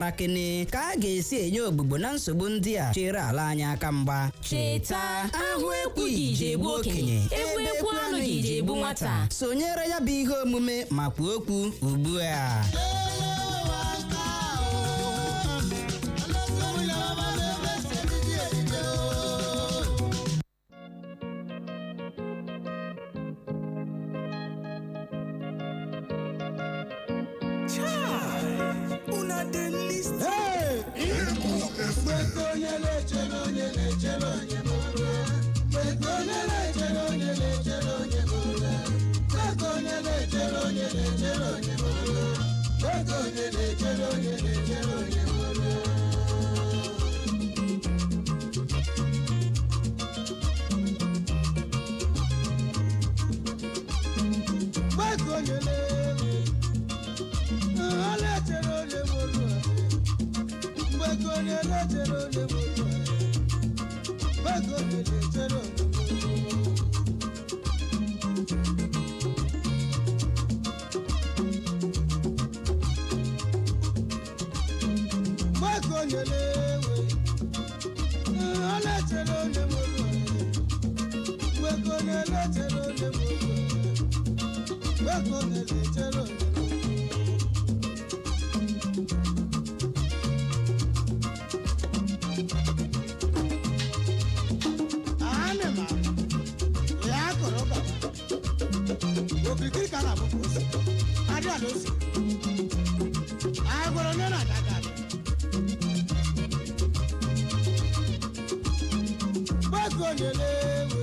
Kene ka a ga-esi enye ogbugbo na nsogbu ndị a chere ala anyị aka mgba. Cheta, ahụ ekwughị iji egbu okenye, egbu ekwu anụghị iji egbu nwata. Sonyere ya bụ ihe omume ma kwuo okwu ugbu a. Una dey listen. Okirikiri ka na abụkwa ose adị ala ose agwara onye na-aga aga gbakọ onye na-ewe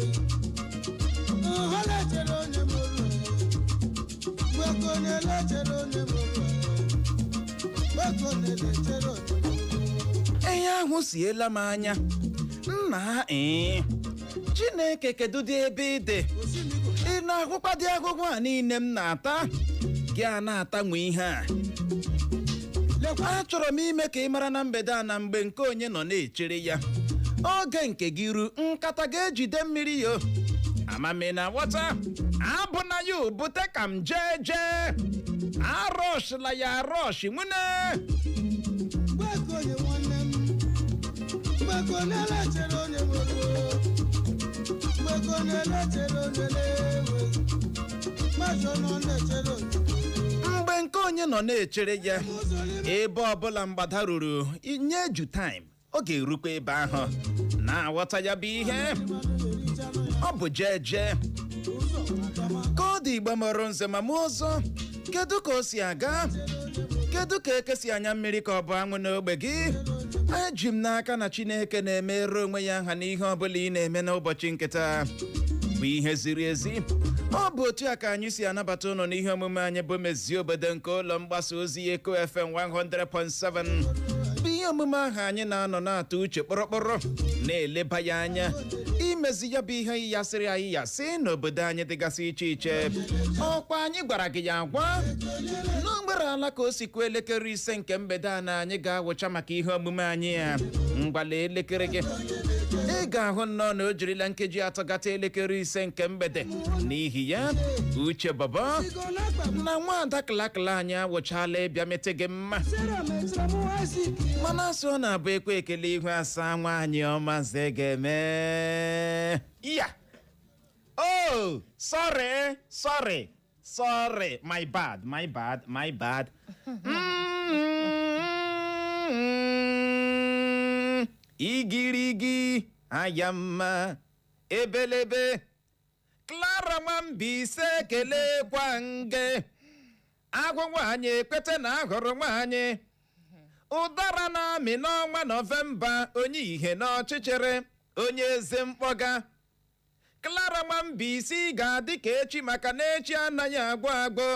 nha na-echere onye mụrụ gbakọ onye na-echere onye mụrụ gbakọ onye na-echere onye mụrụ. Ihe ahụ siela m anya nna. Ee, Chineke, kedu dị ebe ị dị? Ị na-ahụkwa dị ahụhụ a niile m na-ata gị a na-atanwe ihe a. Achọrọ m ime ka ị mara na mgbede a na mgbe nke onye nọ na-echere ya, oge nke gị ru, nkata ga-ejide mmiri yo. Amami na ghọta abụ na ya ubute ka m jee jee arọshla ya arọsh nwune. Gbakọ onye nwanne m, gbakọ onye na-echere onye mụrụ, gbakọ onye na-echere onye na-ewe mmasị onye ọ na-echere onye. Mgbe nke onye nọ na-echere ya, ebe ọbụla mgbada ruru nye ju time, ọ ga-erukwa ebe ahụ. Na-aghọta ya bụ ihe ọ bụ jee jee ka ọ dị. Igbo mụrụ nze ma mụ ọzọ, kedu ka o si aga? Kedu ka eke si anya mmiri ka ọ bụ anwụ n'ogbe gị? Eji m n'aka na Chineke na-emere onwe ya nha n'ihe ọbụla ị na-eme n'ụbọchị nketa bụ ihe ziri ezi. Ọ bụ otu a ka anyị si anabata ụnụ n'ihe omume anyị bụ Mezie Obodo nke ụlọ mgbasa ozi Eko FM 100.7, bụ ihe omume ahụ anyị na-anọ na-atụ uche kpọrọkpọrọ, na-eleba ya anya imezi ya bụ ihe yasịrị anyị yasị n'obodo anyị dịgasị iche iche. Ọkwa anyị gwara gị ya agwa n'ogbere ala ka o si kwuo elekere 5 nke mgbede a na anyị ga-awụcha maka ihe omume anyị ya. Mgbala elekere gị, ị ga-ahụ nnọọ na o jirila nkeji 3 gata elekere 5 nke mgbede. N'ihi ya, Uche Bọbọ na nwaada Klakla anyị awụchala ịbịa mete gị mma. Mana asị ọ na-abụ ekwe ekele ihu asaa nwaanyị ọma ze ga-eme ya. Oh, sorry, sorry, sorry, my bad, my bad, my bad. Igirigi aya mma ebelebe. Clara Nwambise, kelekwa nge agwụ nwaanyị ekwete na ahụrụ nwaanyị ụdara na-amị n'ọnwa Nọvemba, onye ihe n'ọchịchịrị, onye eze mkpọga. Clara Nwambisi ga-adị ka echi, maka na echi anaghị agwụ agwụ.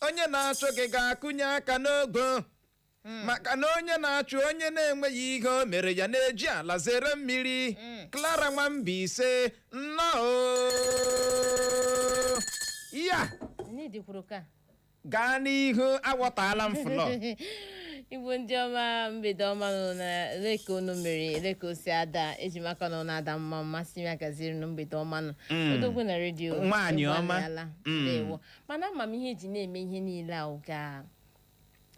Onye na-achụ gị ga-akụnye aka n'ogo, maka na onye na-achụ onye na-enweghị ihe o mere ya na-eji ala zere mmiri. Clara Nwambise, nnọọ ya. Nnedi kwuru ka Gaa n'ihu, aghọtala m flọ. Igbo ndị ọma, mgbede ọma. Nọ na leka unu mere leka osi ada ejimaka nọ na-ada mma mmasị ya gaziri na mgbede ọma nọ odogwu na redio. Nwaanyị ọma. Ịgbalịala. Ndewo. Mana ama m ihe eji na-eme ihe niile ahụ ga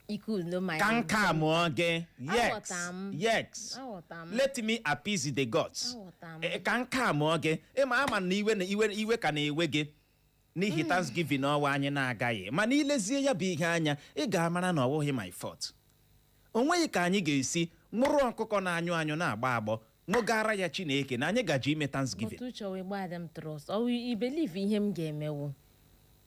Ikulo my Ka nke a mụọ gị. Yes. Aghọta m. Yes. Aghọta m. Let me appease the gods. Aghọta m. Ka nke a mụọ gị. Ịma ama na iwe na iwe iwe ka na-ewe gị n'ihi Thanksgiving ọwa anyị na-agaghị, mana ilezie ya bụ ihe anya, ị ga-amara na ọ bụghị my fault. O nweghị ka anyị ga-esi nwụrụ ọkụkọ na-anyụ anyụ na-agbọ agbọ ṅụgara ya Chineke na anyị gaji ime Thanksgiving. But uche wee gbaa m trust ọ i believe ihe m ga-emewu.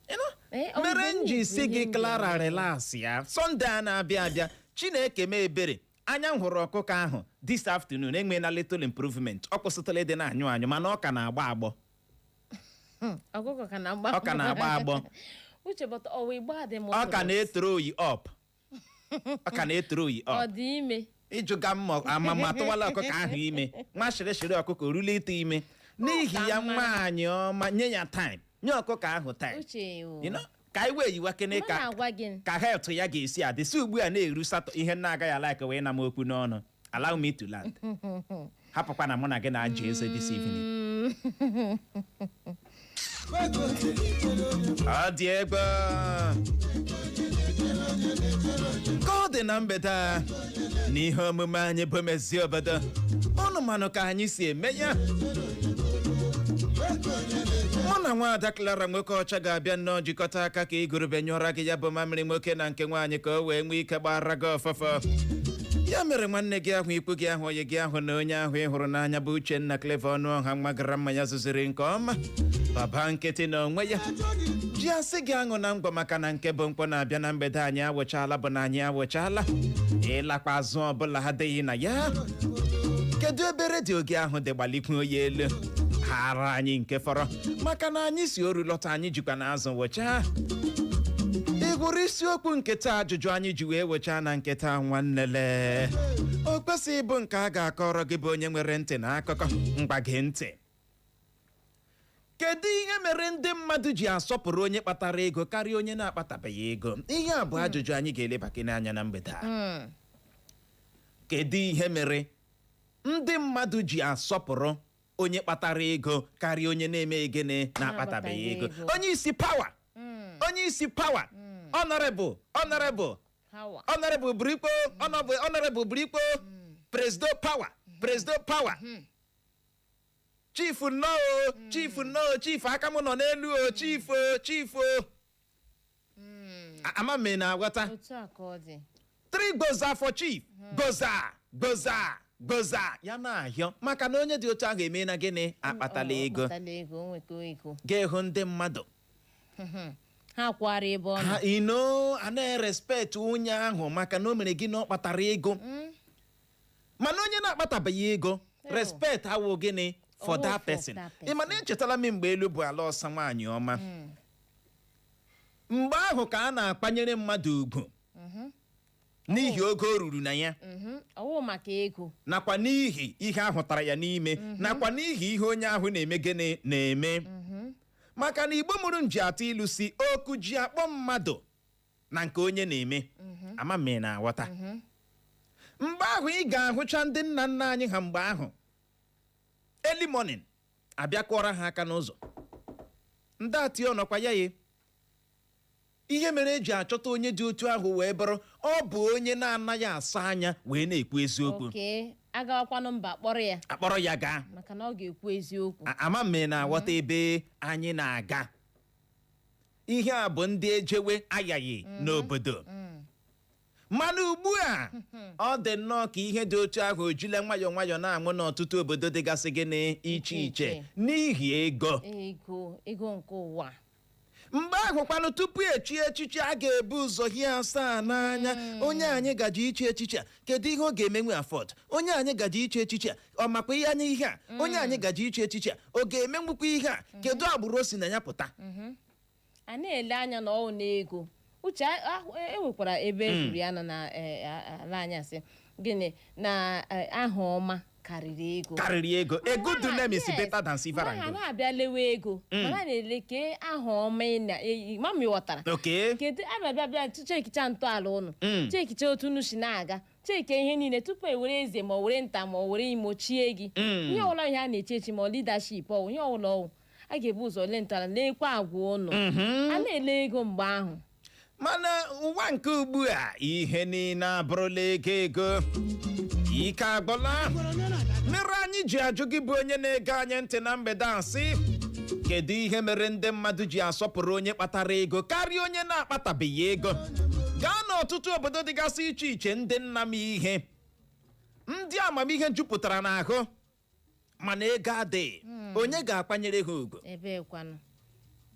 You know? Eh, ọ Mere m ji believe si ihe gị m Clara, ga-emewu. relax ya. Sunday a na-abịa abịa, Chineke mee ebere, anya m hụrụ ọkụkọ ahụ this afternoon enweela little improvement. Ọ kwụsịtụla ịdị na-anyụ anyụ, mana ọ ka na-agbọ agbọ. Ọkụkọ ka na-agba. Ọ ka na-agbọ agbọ. Uche, but ọ wee gbaa dị m Ọ ka trust. na-etoro oyi up, ọ ka na-etoro oyi Ọ up. dị ime. Ịjụga mma amama atụwala ọkụkọ ahụ ime, nwa shịrịshịrị ọkụkọ rule ịtụ ime. N'ihi ya, nwaanyị ọma, nye ya time, nye ọkụkọ ahụ time. Uche o. You know, ka anyị wee yiwa kene Mụ ka na-agwa gị. Ka health ya ga-esi adị si ugbu a na-eru satọ ihe na-agaghị ala ka wee na m okwu n'ọnụ. Allow me to land. Hapụkwa na mụ na gị na-aja eze this evening. Ọ dị egbe ka ọ dị na mgbede a n'ihe omume anyị bụ Mezi Obodo. Ụnụ manụ ka anyị si eme ya. Mụ na nwaada Clara nwoke ọcha ga-abịa nnọọ jikọta aka ka igurube nyụọra gị ya bụ mamịrị nwoke na nke nwaanyị, ka o wee nwee ike gbara gị ọfọfọ. Ya mere, nwanne gị ahụ, ikwu gị ahụ, onye gị ahụ na onye ahụ ị hụrụ n'anya bụ Uchenna Clever ọnụ ọha, nwa gara mma ya zụziri nke ọma, baba nkịtị na onwe ya ji asị gị aṅụ na ngwa, maka na nke bụ mkpọ na-abịa na mgbede anyị awụchala bụ na anyị awụchala. Ịlakwa azụ ọbụla adịghị na ya. Kedu ebe redio gị ahụ dị? Gbalikwu ya elu hara anyị nke fọrọ, maka na anyị si oru lọta, anyị jikwa na azụ wụchaa. Ị gụrụ isiokwu nketa ajụjụ anyị ji wee wechaa na nketa nwannele? O kwesịghị ịbụ nke a ga-akọrọ gị bụ onye nwere ntị na akụkọ. Mgba gee ntị. Kedu ihe mere ndị mmadụ ji asọpụrụ onye kpatara ego karịa onye na-akpatabeghị ego? Ihe a bụ ajụjụ anyị ga-elebakene anya na mgbede a. Kedu ihe mere ndị mmadụ ji asọpụrụ onye kpatara ego karịa onye na-eme gịnị? Na-akpatabeghị ego. Ego. Onye isi power, onye isi power, honorable, honorable. Power. Honorable Burikpo, honorable, honorable Burikpo, presido power, presido power, chief nnọọ o, chief nnọọ, chief, aka m nọ n'elu o, chief o, chief o. Ama m ị na-aghọta. Otu a ka ọ dị. Three goza for chief, goza, goza, goza ya na-ahịọ, maka na onye dị otu ahụ eme na gịnị? Akpatala Ọ ego. Akpatala ego, o nweta ego. Ga-ehụ ndị mmadụ Ha kwara ebe ọ nọ. Ha ino a na-erespect onye ahụ maka na o mere gị na ọ kpatara ego. Mana onye na-akpatabeghị ego, respect awụ gịnị for Ọwụ that for person? that Ị ma na echetala m mgbe elu bụ ala ọsa, nwaanyị ọma. Mgbe ahụ ka a na-akpanyere mmadụ ugwu n'ihi ogo o ruru na ya, Ọwụ maka ego. nakwa n'ihi ihe ahụtara ya n'ime, nakwa n'ihi ihe onye ahụ na-eme gịnị na-eme, maka na Igbo mụrụ m ji atụ ilu si oku ji akpọ mmadụ na nke onye na-eme. Ama m ị na-aghọta. Mgbe ahụ ị ga-ahụcha ndị nna nna anyị ha, mgbe ahụ early morning abịa kụọrọ ha aka n'ụzọ, ndị atị ọnọkwa ya. Ya ihe mere eji achọta onye dị otu ahụ wee bụrụ ọ bụ onye na-anaghị asa anya wee na-ekwu eziokwu. Oke agawakwanụ mba kpọrọ ya. Akpọrọ ya gaa. Maka na ọ ga-ekwu eziokwu. Ama m ị na-aghọta ebe anyị na-aga. Ihe a bụ ndị ejewe aghaghị n'obodo. Mana ugbu a, ọ dị nnọọ ka ihe dị otu ahụ ojile nwayọọ nwayọọ na-anwụ n'ọtụtụ obodo dịgasị gịnị iche iche iche. N'ihi ego. Ego, ego nke ụwa. Mgbe ahụ kwanụ, tupu echi echichi, a ga-ebu ụzọ hie asaa n'anya. Onye anyị gaji ichi echichi a, kedu ihe ọ ga-emenwe afford? Onye anyị gaji ichi echichi a, ọ makwa ihe anya ihe a? Onye anyị gaji ichi echichi a, ọ ga-emenwukwa ihe a? Kedu agbụrụ o si na ya pụta? A na-ele anya na ọ n'ego. Uche, enwekwara ebe e kwuru ya nọ na ala anyị asị gịnị na aha ọma karịrị ego. Karịrị ego. A good name is better than silver and ha gold. na-abịa lewe ego, mana a na-ele ke aha ọma ị na-eyi mami ghọtara. Kedu abịa bịa bịa chekicha ntọala ụnụ, chekicha otu unu si na-aga, cheke ihe niile tupu e were eze, ma ọ were nta, ma ọ were imo chie gị. Ihe ọbụla ihe a na-echi echi, ma ọ leadership, ọ ihe ọbụla ọwụ, a ga-ebu ụzọ lee ntọala, leekwa agwa ụnụ. A na-ele ego mgbe ahụ. Mana ụwa nke ugbu a, ihe niile abụrụla ego ego. Ike agwụla. Mere anyị ji ajụ gị bụ onye na-ege anyị ntị na mgbede a sị, kedu ihe mere ndị mmadụ ji asọpụrụ onye kpatara ego karịa onye na-akpatabeghị ego? Gaa n'ọtụtụ obodo dịgasị iche iche, ndị nna m, ihe ndị amamihe jupụtara n'ahụ, mana ego adịghị, onye ga-akwanyere ha ugwu? Ebee kwanụ?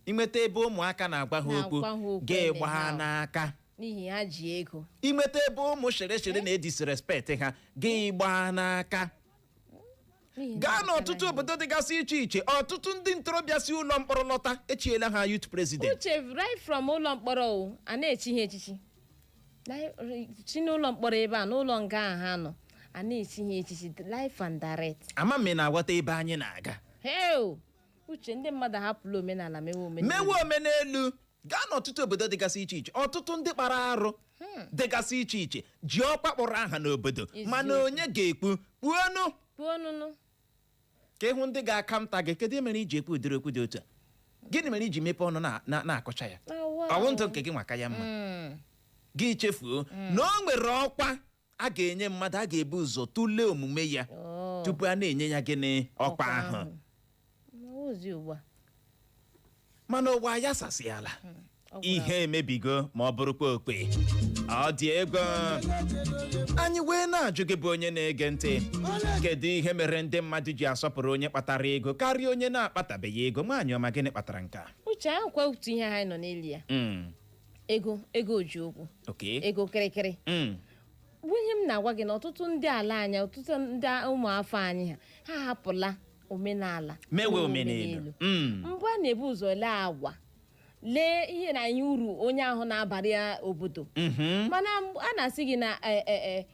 Inweta ebe ụmụaka na-agwa ha okwu, Na-agwa ha okwu ga-egba anyhow. n'aka. N'ihi ha ji ego. Inweta ebe ụmụ shere na-edisrespect ha, ga-ịgba n'aka. N'ihi na Gaa ha n'ọtụtụ anaghị. obodo dịgasị iche iche, ọtụtụ ndị ntorobịa si ụlọ mkpọrọ lọta, echiela ha youth president. Uche, right from ụlọ mkpọrọ o, a na-echi ha echichi. Chi n'ụlọ mkpọrọ ebe a, n'ụlọ nga a ha nọ, a na-echi ha echichi life and direct. Ama m ị na-aghọta ebe anyị na-aga. Heo, Uche, ndị mmadụ ahapụla omenala mewe omenala. Mewe omenelu. Gaa n'ọtụtụ obodo dịgasị iche iche, ọtụtụ ndị kpara arụ dịgasị iche iche ji ọkwa kpọrọ aha n'obodo. Eziokwu. Mana onye ga-ekpu kpuonụ Kpuo nụnụ. Ka ịhụ ndị ga-aka nta gị, kedu ihe mere iji ekwu ụdịrị okwu dị otu a? Gịnị mere iji mepee ọnụ na-akọcha ya? Ọwụ ndụ nke gị nwaka ya mma. Gị chefuo na o nwere ọkwa a ga-enye mmadụ, a ga-ebu ụzọ tụlee omume ya tupu a na-enye ya gịnị? Ọkwa ahụ. Ozi ugbu a. Mana ụwa ya sasịala. Ọ gwara. Ihe emebigo ma ọ bụrụkwa okpe. Ọ dị ego. Anyị wee na-ajụ gị bụ onye na-ege ntị, kedu ihe mere ndị mmadụ ji asọpụrụ onye kpatara ego karịa onye na-akpatabeghị ego? Nwaanyị ọma, gịnị kpatara nke a? Uche, ahụkwa otu ihe anyị nọ n'elu ya. Ego, ego ji okwu. Ego kịrịkịrị. Bụ ihe m na-agwa gị na ọtụtụ ndị ala anyị, ọtụtụ ndị ụmụafọ anyị, ha hapụla omenala. Mewe omenelu. Mbụ, a na-ebu ụzọ lee agwa, lee ihe na ihe uru onye ahụ na-abara ya obodo. Mana a na-asị gị na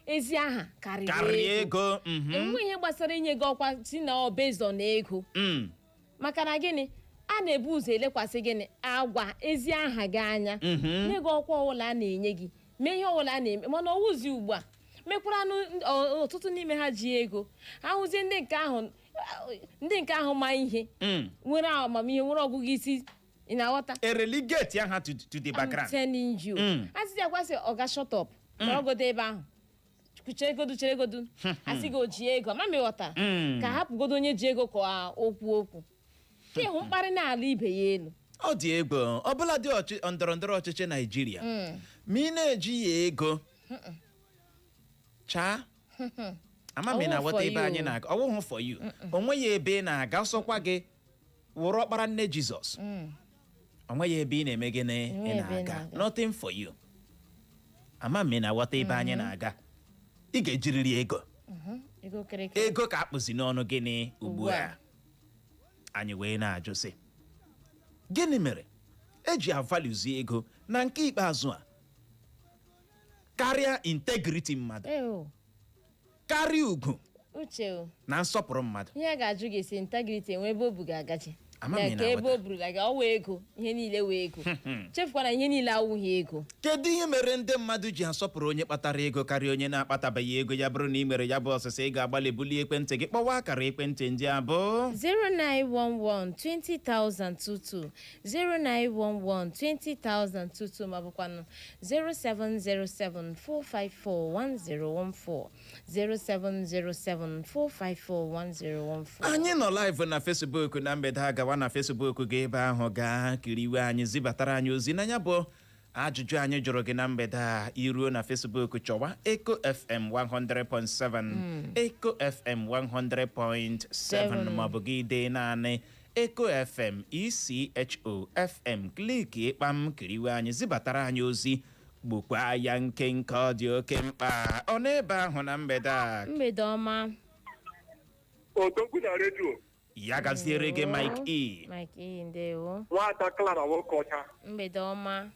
ezi aha karịrị karịa ego. Ego. Enwe ihe gbasara inye gị ọkwa si na ọ based on ego. Maka na gịnị? A na-ebu ụzọ elekwasị gịnị? Agwa, ezi aha gị anya. Nye gị ọkwa ọbụla a na-enye gị, mee ihe ọbụla a na-eme. Mana ọwụzi ugbu a mekwaranụ, ọtụtụ n'ime ha ji ego ha hụzie ndị nke ahụ ma ihe, nwere amamihe, nwere ọgụgụ isi, ị na-aghọta? E relegate ha to the I'm background. telling you. Asịsị akwasị, "Ọga, shut up, nọrọgodo ebe ahụ, cheregodu, cheregodu." Asị gị o ji ego, ama m ịghọta. Ka hapụgodo onye ji ego ka okwu okwu ka ịhụ mkparị na-ala ibe ya elu. Ọ dị egwu. Ọbụla dị ndọrọ ndọrọ ọchịchị Naijiria, ma ị na-eji ya ego chaa, ama m ị Ọwụghị na-aghọta for ebe you. anyị na-aga. Ọwụhụ for you. O nweghị ebe ị na-aga. Ọsọkwa gị wụrụ ọkpara nne Jizọs, o nweghị ebe ị na-eme gịnị? Ị Enweghị ebe ị na-aga. na-aga. Nothing for you. Ama m ị na-aghọta ebe anyị na-aga. Ị ga-ejiriri ego. Ego kịrịkịrị. Ego ka akpụzi n'ọnụ gịnị ugbu Ugbu a? a. Anyị wee na-ajụ sị, gịnị mere eji avaluezi ego na nke ikpeazụ a karịa integrity mmadụ, Eo. karịa ugwu Uche o, na nsọpụrụ mmadụ? Ihe a ga-ajụ gị si integrity enwe ebe o bu ga-agaji? Ama m ị Na ka ebe na-aghọta. o burula gị, ọ wee ego, ihe niile wee ego. Chefukwana ihe niile awụghị ego. Kedu ihe mere ndị mmadụ ji asọpụrụ onye kpatara ego karịa onye na-akpatabeghị ego? Ya bụrụ na ị nwere ya bụ ọsịsa, ị ga-agbalị bulie ekwentị gị kpọwa akara ekwentị ndị a bụ 0911 20022, 0911 20022, ma bụkwanụ 0707 454 1014, 0707 454 1014. Anyị nọ live na Facebook na mgbede a. Gawa na Facebook gị ebe ahụ, gaa kiriwe anyị, zibatara anyị ozi na ya bụ ajụjụ anyị jụrụ gị na mgbede a. Iruo na Facebook, chọwa Eco FM 100.7, Eco FM 100.7, maọbụ gị dee naanị Eco FM, ECHO FM, click ịkpam, kiriwe anyị, zibatara anyị ozi, gbukwa ya nkenke. Ọ dị oke mkpa. Ọ n'ebe ahụ na mgbede a. Mgbede ọma. Odogwu na redio. Ya gaziere gị, Mike E. Mike E, ndewo. Nwata Clara, nwoke ọcha. Mgbede ọma.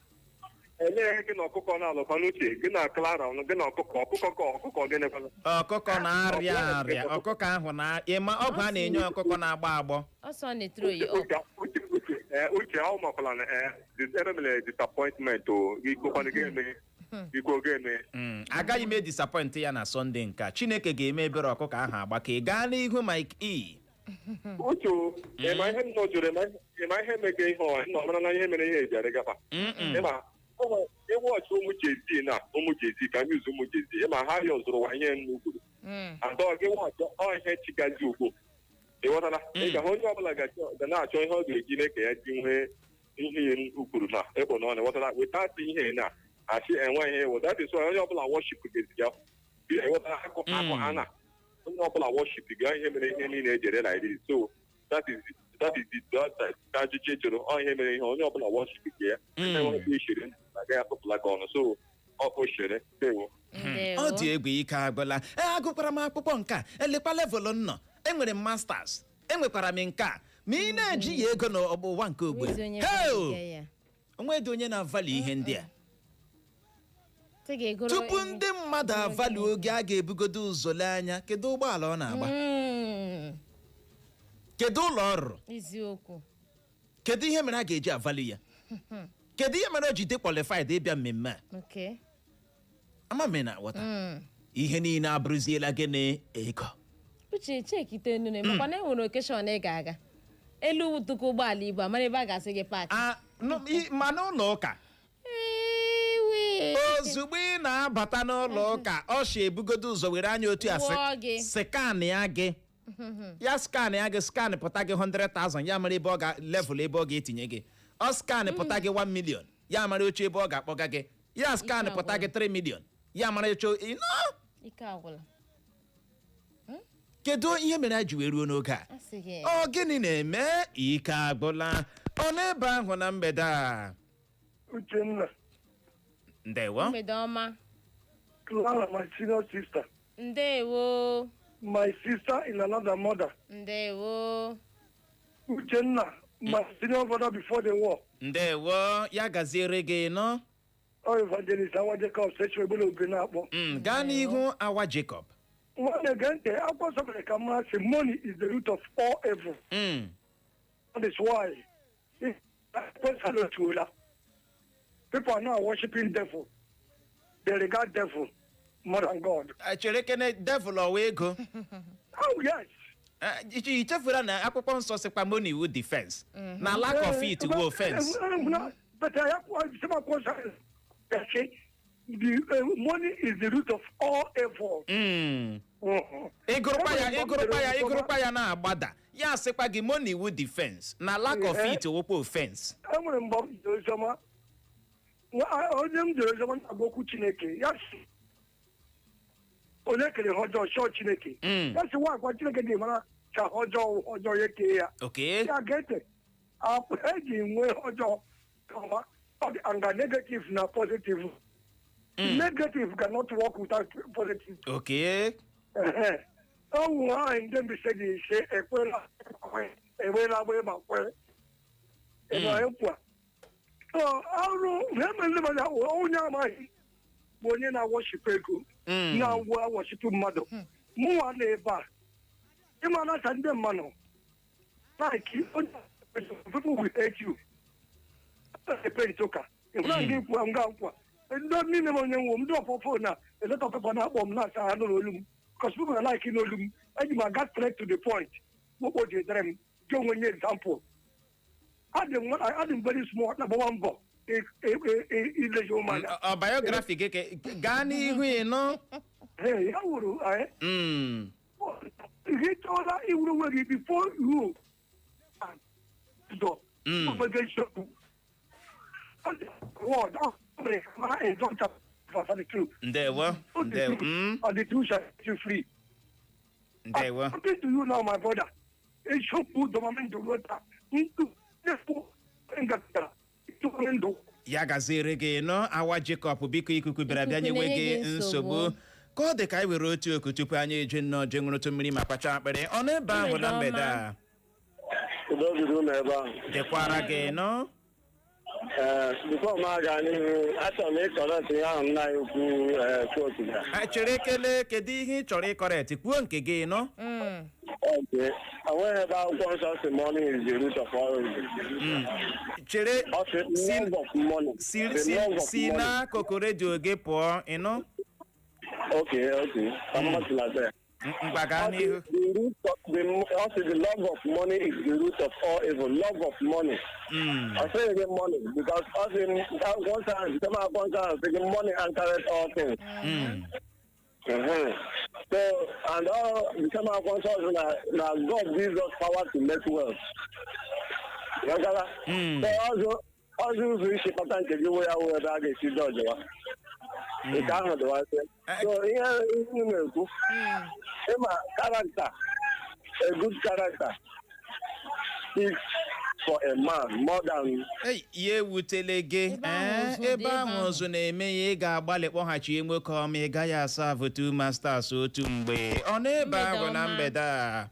Elee gị na ọkụkọ na-alụkwa n'uche gị na Clara, gị na ọkụkọ, ọkụkọ ka ọkụkọ gịnị kwana? Ọkụkọ na-arịa arịa. Ọkụkọ ahụ na ịma ọgwụ a na-enye ọkụkọ na-agbọ agbọ. Ọsọ na-etro ya up. Uche, Uche, Uche, ee, Uche, ahụ makwala na ebe mere disappointment o ikwekwana ga-eme ikwe ga-eme. Agaghị m edisappoint ya na Sọnde nke a. Chineke ga-eme ebere, ọkụkọ ahụ agbake. Gaa n'ihu, Mike E. Uche o, ịma ihe m nọ jụrụ, ịma ihe mege ihe ọ nọ mara na ihe mere ihe eji arịgafa. Mm-mm. Ịma Ịwọchị ụmụ Jay-Z na ụmụ Jay-Z, ka m yuzu ụmụ Jay-Z, ịma ha yọzụrụ ụwa ihe nnukwu and ọ gị wọchị ọ ihe chigazi ugbo, ịghọtala? Ị ga-ahụ onye ọbụla ga na-achọ ihe ọ ga-eji mee ka ya ji nwee ihe ukwuru na ịkpụ n'ọnụ, ịghọtala? Without ihe na achị enwe ihe ịwụ, that is why onye ọbụla worship gezi ya, ịghọtala? Akụ akụ a na onye ọbụla worship ga ihe mere ihe niile ejere like this. So that is the that ajụjụ ị jụrụ, ọ ihe mere ihe onye ọbụla worship gị ya. Enweghị ishere agaghị atụpụla gị ọnụ, so ọ bụ shere. Ndewo. Ọ dị egwu, ike agwụla. Ee, agụkwara m akwụkwọ nke a, elekwa level m nọ, enwere m masters, enwekwara m nke a, ma ị na-eji ya ego n'ụwa nke ugbu a. Nwezi onye Hey! value ya. Onwedị onye na-avalue ihe ndị a. Sị ga-egoro Tupu ihe. ndị mmadụ avalue oge, a ga-ebugodo ụzọ lee anya, kedu ụgbọala ọ na-agba, kedu ụlọ ọ rụrụ, Eziokwu. kedu ihe mere a ga-eji avalue ya, kedu ihe mere o ji dị qualified ịbịa mmemme a. Ama m na aghọta. Ihe niile abụrụziela gịnị? Ego. Uche, chekite nune, makwa na enwere occasion ị ga-aga, elu tụkọ ụgbọala ibu amara ebe a ga-asị gị park. Ah, ma n'ụlọ ụka. Ewe. Ozugbo ị na-abata n'ụlọ ụka, ọsha ebugodo ụzọ were anya otu a Wụọ gị. Scan ya gị, ya scan ya gị, scan pụta gị 100,000, ya mara ebe ọ ga level ebe ọ ga-etinye gị. Ọ scan pụta gị 1 million, ya mara oche ebe ọ ga-akpọga gị. Ya scan Ike pụta gị agwụla. 3 million, ya mara oche ị nọ. Ike agwụla. Kedu ihe mere anyị ji wee ruo n'oge a? Asị gị. Ọ gịnị na-eme? Ike agwụla. Ọ n'ebe ahụ na mgbede a. Uchenna. Ndewo. Mgbede ọma. Clara, my senior sister. Ndewo. My sister in another mother. Ndewo. Uchenna, my senior brother before the war. Ndewo, ya gaziere gị nọ. Ọ Evangelist Awa Jacob Sechu Egbele Obi na-akpọ. Gaa n'ihu, Awa Jacob. Nwanne, gee ntị, akwụkwọ nsọ mere ka mara sị money is the root of all evil. That is why ekwensu. People are now worshiping devil. They regard devil more than God. Eh, chere kene, devil ọwa ego? Oh yes. Eh, i chefura na akwụkwọ nsọ sịkwa money wu defense, na lack of it wu offense. But I have say the money is the root of all evil. Ịgụrụkwa ya, ịgụrụkwa ya, ịgụrụkwa ya na-agbada, ya sịkwa gị money wu defense, na lack of it wụkwa offense. Enwere mgbe m jere oziọma, onye m jere oziọma na-agba okwu Chineke, ya si onye kere ha ọjọọ chọọ Chineke. Ya si nwa agwa Chineke ji mara ka ha ọjọọ ọjọọ ya kee ya. Ya ga-ete eji nwee ọjọọ kama ọ dị anga negative na positive. Negative cannot work without positive. Ehe. Ọ wụ ahụ ndị Mbaise ji ise ekwela ekwela gbe ma kwe ebe ekwu a. So ọrụ ihe mere ndị mmadụ ahụ, onye amaghị bụ onye na-aworship ego na-awụ aworship mmadụ. Mụnwa na ebe a, ịma na ka ndị mmadụ like onye, people will hate you. Epent ụka ịhụra nga ikwu nga nkwa ndị niile m onye nwe m, ndị ọpọpọ na a lot of people na-akpọ m na-asa ha nụrụ olu m, because people na like n'olu m eji m aga straight to the point. Mokpo ji edere m gị onwe nye example, adị m very small na-agbawa mbọ ilezi ụmụanya. Ọ biography gị gaa n'ihu ịnụ. Ee, ya wuru ihe chọrọ iwuru onwe gị before you dọ onwe gị eziokwu. Word, ọ mere ka mara in John chapter 32. Ndewo, ndewo. And the truth shall set you free. Ndewo. I'm talking to you now, my brother. Eziokwu dọmamendụ ruo taa. Ndụ efu ngatara ịtụrụ ndụ. Ya gaziere gị nọ, Awa Jacob. Biko, ikuku bịara bịa Ikuku nyewe na-enye gị gị nsogbu. nsogbu. Ka ọ dị ka anyị were otu oku tupu anyị eje nnọọ jee ṅụrụtụ mmiri ma kpacha akpịrị. Ọ n'ebe ahụ na mgbede a. Udo dịrị unu ebe ahụ. Dịkwara gị nọ. Ee, before m aga n'ihu, achọrọ m ịcorrect ihe ahụ nna anyị ukwu ee quote ga. Chere ekele, kedu ihe ị chọrọ ịcorrect? Kwuo nke gị nọ. Okay. Enweghị ebe akwụkwọ nsọ si money is the root of all evil. Chere. Ọ sị love of money. Si The si love of si money. n'akụkụ redio gị pụọ, ịnụ. Okay. Ka mmadụ na there. Ngwa, gaa n'ihu. The root of the, ọ sị the love of money is the root of all evil. Love of money. Ọ sịghị gị money because ọ sị akwụkwọ nsọ ahụ, site n'akwụkwọ nsọ ahụ, sị gị money answereth all things. So, and all the same akwụkwọ nsọ sị na God gives us power to make wealth. Ghọtara? So, ọzọ ụzọ isi kpata nke gị wee ya wee ebe a ga-esi dọjụwa. Nke ahụ dịwasị. So, ihe ihe m na-ekwu, ịma character, a good character speaks for a man more than Ei, ya ewutele gị. Ebe ahụ Ee, ụzụ dị ebe ebe ahụ ahụ. ụzụ na-eme ya, ị ga-agbalị kpọghachi nwoke ọma. Ị gaghị asa avụ two masters otu mgbe. Ọ na-ebe Mgbede ahụ na ọma. mgbede a.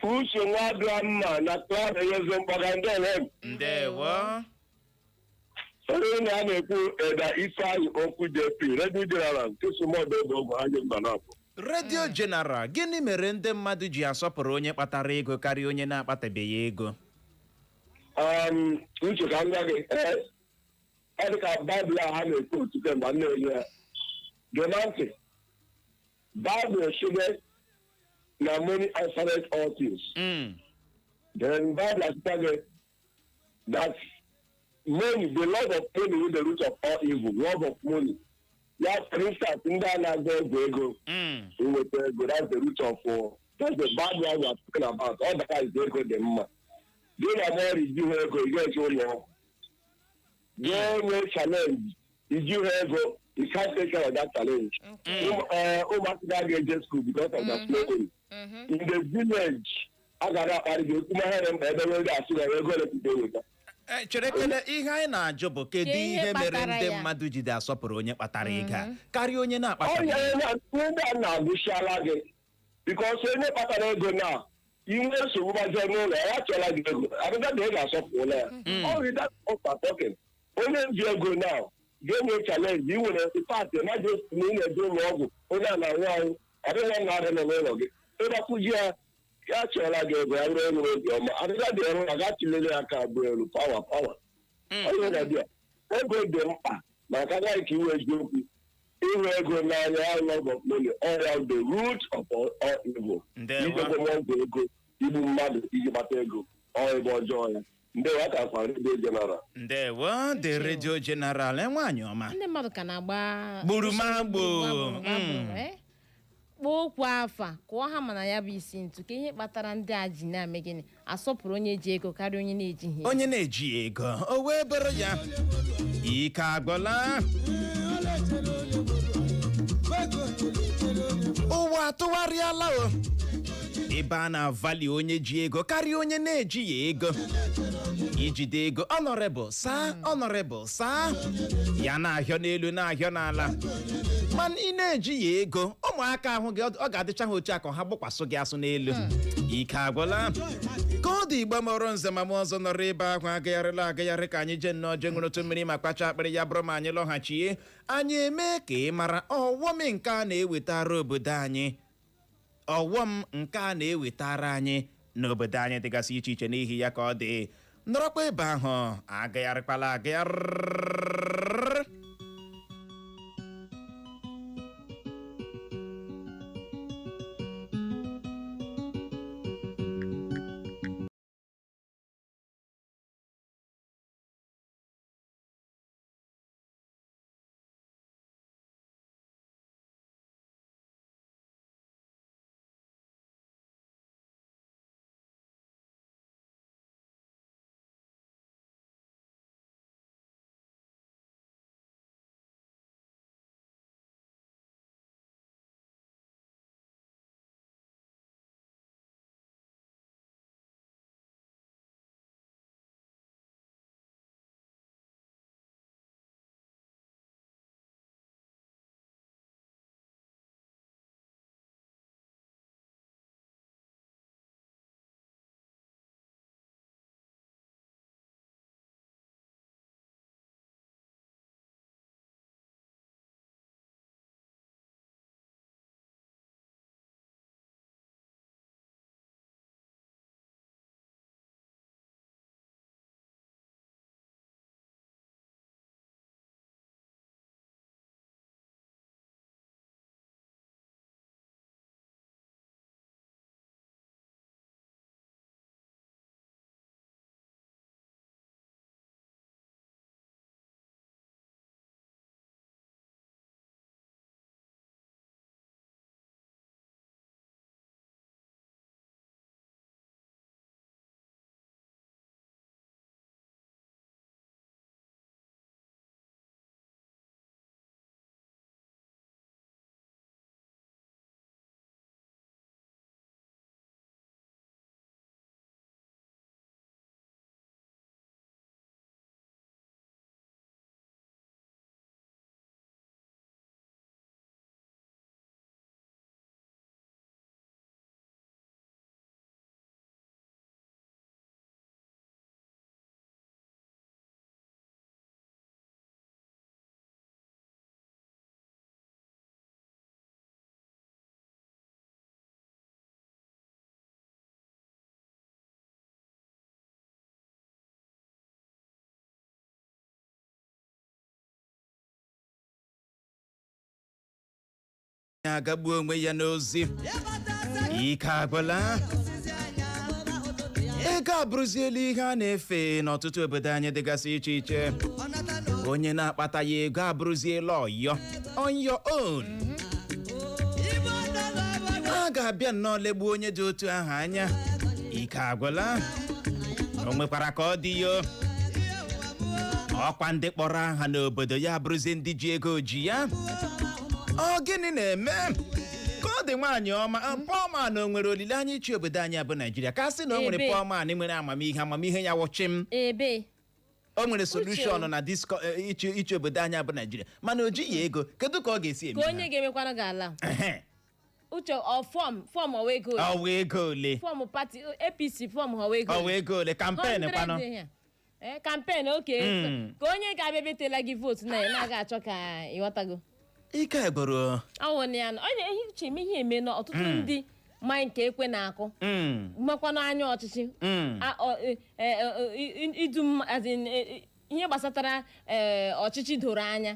Uche nwadịa mma na klab enyezi mkpọga ndị elem. Ndewo. Onye na a na-ekwu Eda Ifeanyị Okwu JP, Radio General nke Sumọdụ Ogwu anyị mba na-apụ. Radio General, gịnị mere ndị mmadụ ji asọpụrụ onye kpatara ego karịa onye na-akpatabeghị ego? Uche, ka m gwa gị, ee, ọ dị ka Baịbụl a ha na-ekwu otu kemgbe m na-enye ya. Gee na ntị, Baịbụl sịrị na money answereth all things. Then Bible asịta gị that money, the love of money is the root of all evil. Love of money. Ya, for instance, ndị a na-agba ọgwụ ego, inweta ego, that's the root of all. That's the bad one we are talking about. All that is ego dị mma. Gị na mọrị iji ha ego, ị ga-eji ụlọ ọgwụ. Gị nwee challenge, iji ha ego, you can't take care of that challenge. Ụmụaka ga-eje school because of that slavery. In the village, a gara akparị gị okwu mahere mkpa ebe nwere asụ gara ego ole ka ị ga-eweta. Chere kele, ihe anyị na-ajụ bụ kedu Kedu ihe ihe mere kpatara ndị ya? mmadụ jide asọpụrụ onye kpatara ego a karịa onye na-akpatabeghị? Ọnya ndị a na-agụsiala gị because onye kpatara ego na inwe nsogbu gbajie n'ụlọ ya chọla gị ego abịa na ị ga-asọpụrụla ya. Ọrụ that ụkpa talking, onye ji ego na ga-enwe challenge ị nwere pat emergency na ị na-eje ụlọ ọgwụ, onye a na-anwụ anwụ, adịghị na adị nọ n'ụlọ gị ịgbakwuji ya, ya chọla gị ego ya bụrụ enwere obi ọma adịga dị ọrụ na ga chilele ya aka abụọ elu pawa pawa onye na-abịa. Ego dị mkpa maka agaghị ka iwe eziokwu ịhụ ego n'anya ya, love of money, all the root of all evil. Ndewo. Ijekwa ọgwụ ego, igbu mmadụ iji gbata ego, ọ ebe ọjọọ ya. Ndewo, aka kwa Radio General. Ndewo, the Radio General. Nwaanyị ọma. Ndị mmadụ ka na-agba Gburumagbo. Gburumagbo, eh? Kpọọ okwu afa, kụọ ha, mana ya bụ isi ntu ka ihe kpatara ndị a ji na-eme gịnị, asọpụrụ onye ji ego karịa onye na-ejighị ego. Onye na-eji ego o wee bụrụ ya, ike agwụla. Ụwa atụgharịala o, ebe a na-avali onye ji ego karịa onye na-ejighị ego. Ijide ego, honorable saa, honorable saa, ya na-ahịọ n'elu, na-ahịọ n'ala, mana ị na-ejighị ego, ụmụaka ahụ gị, ọ ga-adịcha ha otu a ka ha gbokwasụ gị asụ n'elu. Ike agwụla. Ka ọ dị, Igbo mụrụ nze ma mụ ọzọ nọrọ ebe ahụ agagharịla agagharị ka anyị jee nnọọ jee ṅụrụtụ mmiri ma kpacha akpịrị. Ya bụrụ ma anyị lọghachie, anyị eme ka ị mara ọghọm nke a na-ewetara obodo anyị, ọghọm nke a na-ewetara anyị n'obodo anyị dịgasị iche iche. N'ihi ya, ka ọ dị, nọrọkwa ebe ahụ, agagharịkwala agagharị. Agagbuo onwe ya n'ozi. Ike agwụla. Ego abụrụziela ihe a na-efe n'ọtụtụ obodo anyị dịgasị iche iche. Onye na-akpata ya ego abụrụziela ọyọ on your own. A ga-abịa nnọọ legbuo onye dị otu ahụ anya. Ike agwụla. O nwekwara ka ọ dị yo. Ọkwa ndị kpọrọ aha n'obodo ya abụrụzie ndị ji ego ji ya. Ọ gịnị na-eme ka ọ dị? Nwaanyị ọma, poor man, o nwere olileanya ịchị obodo anyị bụ Naijiria? Ka sị na o nwere Ebe. Poor man nwere amamihe, amamihe ya wọchị m. Ebe. O nwere solution na disco ịchị obodo anyị bụ Naijiria, mana o jighị ego. Kedu ka ọ ga-esi eme Ka onye ga-emekwanụ gị ala. ha? Uche, ọ form ọwa ego ole? Ọwa ego ole? Form party APC, form ọwa ego? Ọwa ego ole? Campaign kwanụ? 100 ya. Eh, campaign, oke. Ka onye ga-abịa betela gị vote na ya na-aga achọ ka ịghọtago. Ike gwụrụ. Ọwụ na ya na onye ihe uche eme ihe eme na ọtụtụ ndị ma nke ekwe na-akụ makwanụ anya ọchịchị. Idu as in, ihe gbasatara ọchịchị doro anya.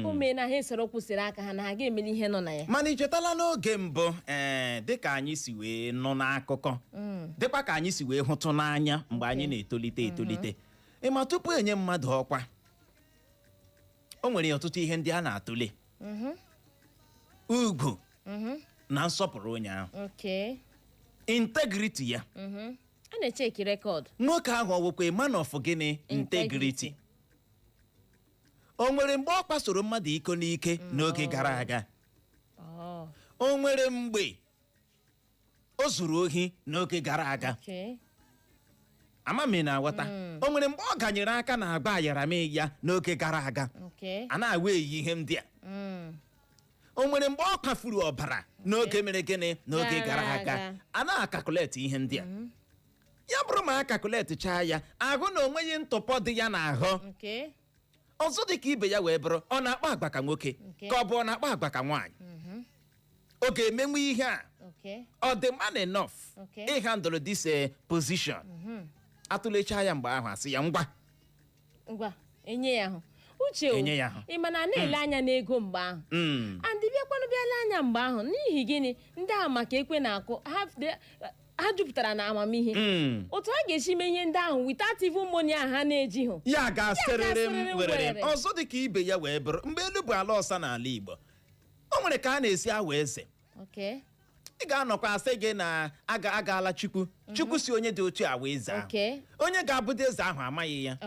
O mee na ha esoro kwụsịrị aka ha na ha ga-emeli ihe nọ na ya. Mana ị chetala n'oge mbụ, ee, dịka anyị si wee nụ n'akụkọ, dịkwa ka anyị si wee hụtụ n'anya mgbe anyị na-etolite etolite, ịma tupu enye mmadụ ọkwa, o nwere ọtụtụ ihe ndị a na-atụle: ugwu na nsọpụrụ onye ahụ, integrity ya. A na-echeki record. Nwoke ahụ, ọ wụkwa man of gịnị? Integrity. O nwere mgbe ọ kpasoro mmadụ iko n'ike n'oge gara aga? O nwere mgbe o zuru ohi n'oge gara aga? Ama m ị na-aghọta. O nwere mgbe ọ ganyere aka na agba ayarami ya n'oge gara aga? A na-awa eyi ihe ndị a. O nwere mgbe ọ kwafuru ọbara n'oge mere gịnị, n'oge gara aga? Aga. A na-acalculate ihe ndị a. Ya bụrụ ma a calculatechaa ya, ahụ na onweghị ntụpọ dị ya n'ahụ. Ọzọ dị ka ibe ya wee bụrụ, ọ na-akpa agwa ka nwoke ka ọ bụ ọ na-akpa agwa ka nwaanyị? Ọ ga-emenwu ihe a? Ọ dị man enough ịhandle this position? Atụlechaa ya mgbe ahụ, asị ya ngwa. Ngwa, enye ya ahụ, Uche o. Enye ya ahụ. Ị ma na a na-ele anya n'ego mgbe ahụ? And bịakwanụ bịa lee anya mgbe ahụ, n'ihi gịnị ndị ahụ maka ekwe na-akụ ha jupụtara na amamihe otu ha ga-esi mee ihe ndị ahụ without even money ahụ ha na-ejighị. Ya ga-asịrịrị m ga-asịrịrị werere. werere. Ọzọ dị ka ibe ya wee bụrụ, mgbe elu bụ ala ọsa n'ala Igbo, o nwere ka a na-esi awa eze. Ị ga-anọkwa asị gị na aga agaala Chukwu, Chukwu si onye dị otu awa eze ahụ. Onye ga-abụdo eze ahụ amaghị ya.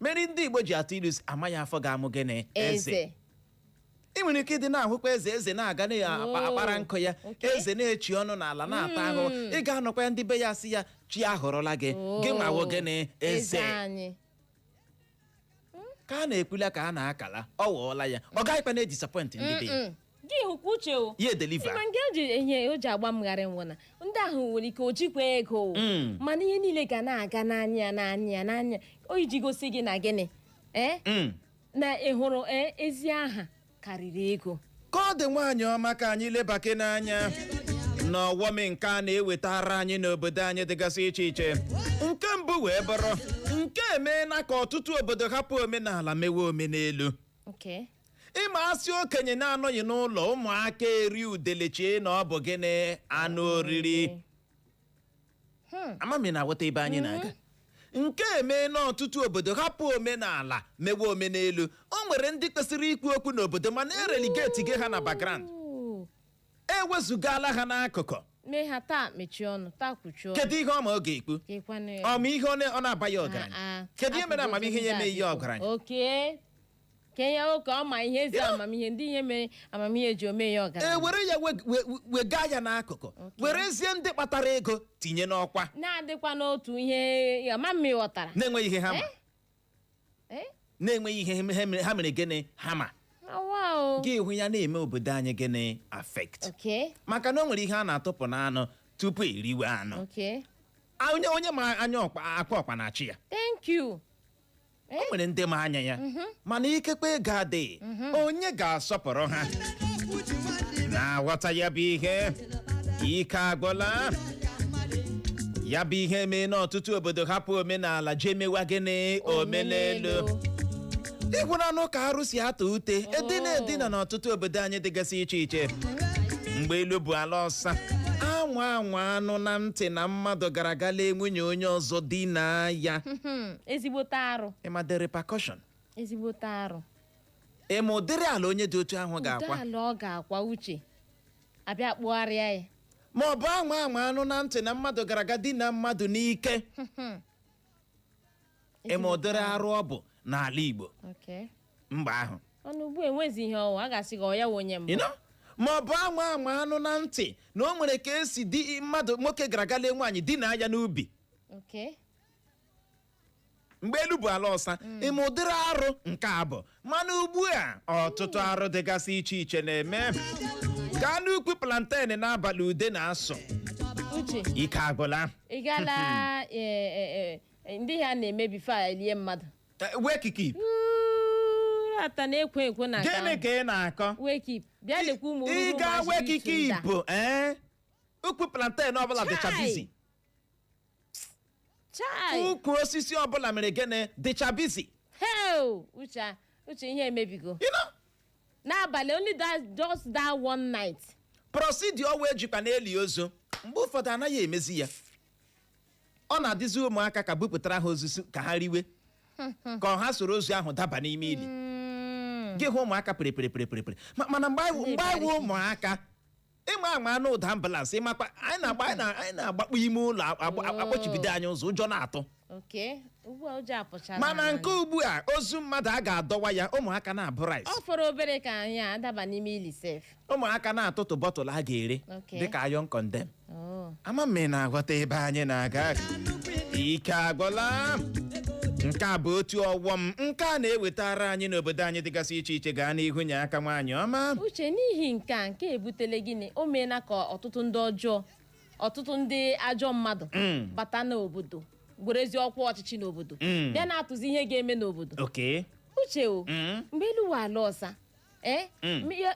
Mere ndị Igbo ji atụ ilu sị, amaghị afọ ga-amụ gịnị? Eze. Ị nwere ike ịdị na-ahụkwa eze, eze na-aga na-akpara nkụ ya. Eze na-echi ọnụ n'ala na-ata ahụhụ. Ị ga-anọkwa ya, ndị be ya sị ya, chi ahụrụla gị, gị nwawo gịnị? Eze Eze anyị. Ka a na-ekwula ka a na-akala, ọ wụọla ya, ọ gaghịkwa na-edisappoint ndị be ya. Gị hụkwa, Uche o. Ya edeliver. Ịma nke o ji ihe o ji agba mgharị nwụ na ndị ahụ nwere ike o jikwa ego o. Mana ihe niile ga na-aga n'anya ya, n'anya ya, n'anya o, iji gosi gị na gịnị, ee, na ị hụrụ, ee, ezi aha karịrị ego. Ka ọ dị, nwaanyị ọma, ka anyị lebake n'anya n'ọghọm nke a na-ewetara anyị n'obodo anyị dịgasị iche iche. Nke mbụ wee bụrụ nke emeela ka ọtụtụ obodo hapụ omenala mewe omenelu. Ịma asị okenye na-anọghị n'ụlọ, ụmụaka eri udele chee na ọ bụ gịnị? Anụ oriri. Amami na-aghọta ebe anyị na-aga. Nke emee na ọtụtụ obodo hapụ omenala mewe omenelu. O nwere ndị kwesịrị ikwu okwu n'obodo, mana erelegate gị ha na background. Ewezugala ha n'akụkụ. Mee ha taa mechie ọnụ, taa kwuchie ọnụ. Kedu ihe ọma ọ ga-ekwu? Kekwanụ ya. Ọma ihe ọ na-abaghị ọgaranya? Ah, ah. Kedu ihe mere amamihe ya emeghị ya ọgaranya? Oke kenye oke ọma ihe ezi amamihe ndị ihe mere amamihe ji ome ya E ọgaranya. were ya wega ya n'akụkụ, werezie ndị kpatara ego tinye n'ọkwa. Na-adịkwa n'otu ihe ama m ghọtara. Na-enweghị ihe ha ma. Eh? Na-enweghị ihe ha mere gịnị ha ma. Awa o. Gị hụ ya na-eme obodo anyị gịnị? Affect. Maka na o nwere ihe a na-atụpụ n'anụ tupu eriwe anụ. Onye ma anya ọkpa akwa ọkpa na-achị ya. Thank you. O nwere ndị ma anya ya, mana ikekwe ego adịghị. Onye ga-asọpụrụ ha na-aghọta ya bụ ihe? Ike agwụla. Ya bụ ihe mee n'ọtụtụ obodo hapụ omenala jee mewa gịnị? Omenelu. Ịhụnanụ ka arụ si atọ ute edina edina n'ọtụtụ obodo anyị dịgasị iche iche. Mgbe elu bụ ala ọsa, anwa anwa anụ na ntị na mmadụ gara aga lee nwunye onye ọzọ dinaa ya. Ezigbote arụ. Ịma the repercussion? Ezigbote arụ. Ịma ụdịrị ala onye dị otu ahụ Ụdị ga-akwa? ala ọ ga-akwa, Uche, abịa kpụgharịa ya. Ma ọ bụ anwa anwa anụ na ntị na mmadụ gara aga dina mmadụ n'ike. Ịma ụdịrị arụ ọ bụ n'ala Igbo mgbe ahụ? Ọnụ ugbu enwezi ihe ọnwa a ga-asị gị ọ ya wụ onye mbụ. You know? Ma ọ bụ anwa anwa anụ na ntị na o nwere ka esi di mmadụ, nwoke gara aga lee nwaanyị dina ya n'ubi. Mgbe elu bụ ala ọsa, ịma ụdịrị arụ nke a bụ? Mana ugbu a, ọtụtụ arụ dịgasị iche iche na-eme. Gaa n'ukwu plantain n'abalị, ude na-asụ. Uche. Ike agwụla. Ị gaala ndị ha na-eme before elie mmadụ? Wake keep. Ata na-ekwo ekwo na nke Gịnị ahụ. ka ị na-akọ? Wake up, bịa lekwa ụmụ Ị oruru. ga Ụmụazị wake itu ndị a. keep, ee, ukwu plantain ọbụla dịcha Chai! busy. Chai! Ukwu osisi ọbụla mere gịnị? Dịcha busy. Hell, Uche, Uche, ihe emebigo. You know? N'abalị, only that, just that one night. Procedure ọwa ejikwa na-eli ozu, mgbe ụfọdụ anaghị emezi ya. Ọ na-adịzi ụmụaka ka bupụtara ha ozuzu ka ha riwe, ka ha soro ozu ahụ daba n'ime ili. Gị hụ ụmụaka pere pere pere pere pere. Mana mgbe anyị wụ ụmụaka, ịma ama anụ ụda ambulance, ịmakwa anyị na-agba, anyị na-agbakpọ ime ụlọ, akpọchibido anyị ụzọ, ụjọ na-atụ. Okay, ugbu a ụjọ apụchala. Mana anyị. nke ugbu a, ozu mmadụ a ga-adọwa ya, ụmụaka na-abụ rice. Ọ fọrọ obere ka anyị adaba n'ime ili sef. Ụmụaka na-atụtụ bottle a ga-ere dịka iron condemn. Oh. Ama m ị na-aghọta ebe anyị na-aga. Ike agwụla. Nke a bụ otu ọghọm nke a na-ewetara anyị n'obodo anyị dịgasị iche iche. Gaa n'ihu, nye aka, nwaanyị ọma. Uche, n'ihi nke a, nke ebutele gịnị? O meela ka ọtụtụ ndị ọjọọ, ọtụtụ ndị ajọ mmadụ bata n'obodo, werezi ọkwa ọchịchị n'obodo, bịa na-atụzi ihe ga-eme n'obodo. Uche o, mgbe elu ụwa ala ọsa, ee,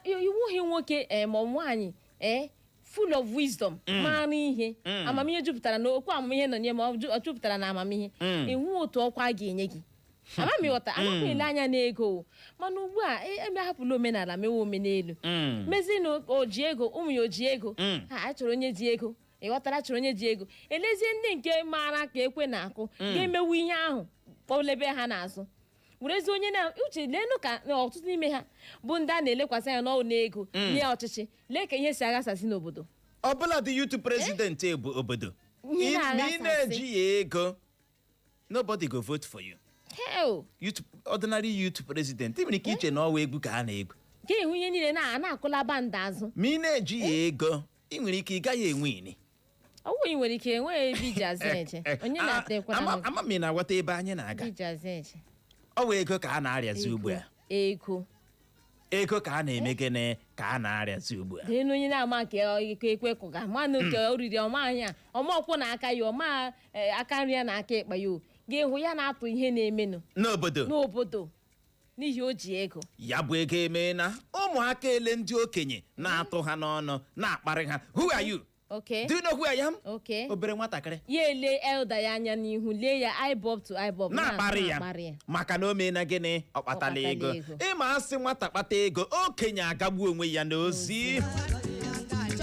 iwughị nwoke, ee, ma ọ nwaanyị, ee, full of wisdom, mara ihe, amamihe jupụtara na okwu, amamihe nọ nye, ma ọ jupụtara na amamihe, ịhụ otu ọkwa a ga-enye gị, amamighọta amakwa ele anya n'ego o. Mana ugbu a, eme ahapụla omenala, mewe omenelu, mezinụ o ji ego, ụmụ ya o ji ego. Ha a chọrọ onye ji ego, ịghọtara? Chọrọ onye ji ego, elezie ndị nke maara ka ekwe na-akụ ga-emewu ihe ahụ, kpọlebe ha n'azụ, werezi onye na uche. Leenụ ka na ọtụtụ n'ime ha bụ ndị a na-elekwasị anya n'ọrụ n'ego nye ọchịchị. Lee ka ihe si aghasasị n'obodo. Ọbụla dị youth president bụ obodo. Ihe Ma ị na-aghasasị. na-eji ya ego, nobody go vote for you. Hell. Youth, ordinary youth president, ị nwere ike iche na ọwa egwu ka a na-egwu. Ka ịhụ ihe niile na na-akụla bandị azụ. Ma ị na-eji ya ego, ị nwere ike ị gaghị enwe ini. Ọwụ ị nwere ike enweghị ebe iji azụ eje onye na-ata ekwara. Ama m ị na-aghọta ebe anyị na-aga. Iji azụ eje. Ọ wụ ego ka a na-arịazi ugbu a. Ego. Ego ka a na-eme gịnị? Ka a na-arịazi ugbu a. Dee onye na-ama nke eke ekwe kụga manụ nke oriri ọma anya ọma ọkwụ na aka ya ọma, aka nri ya na aka ịkpa ya, o ga-ehụ ya na-atụ ihe na-emenụ n'obodo. N'obodo, n'ihi o ji ego. Ya bụ ego emeela ụmụaka ele ndị okenye na-atụ ha n'ọnụ, na-akparị ha. "Who are you?" "Do you know who I am?" Obere nwatakịrị. Ya ele elder ya anya n'ihu, lee ya eyeball to eyeball, na-akparị ya. Na-akparị ya. Maka na o meela gịnị? Ọ kpatala Ọ kpatala ego. ego. Ịma asị nwata kpata ego, okenye agagbuo onwe ya n'ozi.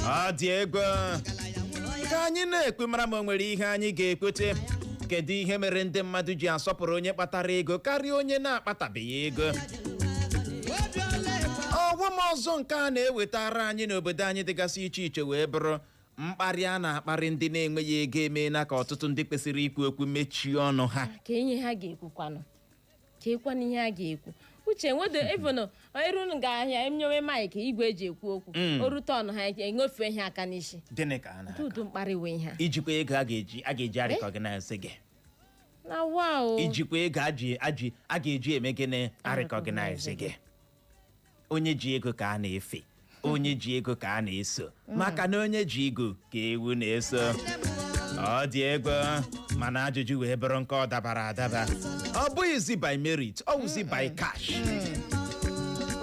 Ọ dị ego ka anyị na-ekwe mara ma o nwere ihe anyị ga-ekwete. Kedu ihe mere ndị mmadụ ji asọpụrụ onye kpatara ego karịa onye na-akpatabeghị ego? Ọghọm ọzọ nke a na-ewetara anyị n'obodo anyị dịgasị iche iche wee bụrụ mkparị a na-akparị ndị na-enweghị ego emeela ka ọtụtụ ndị kwesịrị ikwu okwu mechie ọnụ ha. Ka ihe ha ga-ekwukwanụ, ka ekwanụ ihe ha ga-ekwu. Uche, nwedo evono erunu ga ahịa, enyewe mic, igwe eji ekwu okwu, orute ọnụ ha eṅofe ihe aka n'isi. Gịnị ka a na Dudu mkparị wee ihe a. Ijikwa ego a ga-eji arecognize gị. Na wa o. Ijikwa ego aji aji a ga-eji eme gịnị? Arecognize gị. Onye ji ego ka a na-efe, onye ji ego ka a na-eso, maka na onye ji ego ka ewu na-eso. Ọ dị ego, mana ajụjụ wee bụrụ nke ọ dabara adaba, ọ bụghịzi by merit, ọ wụzi by cash.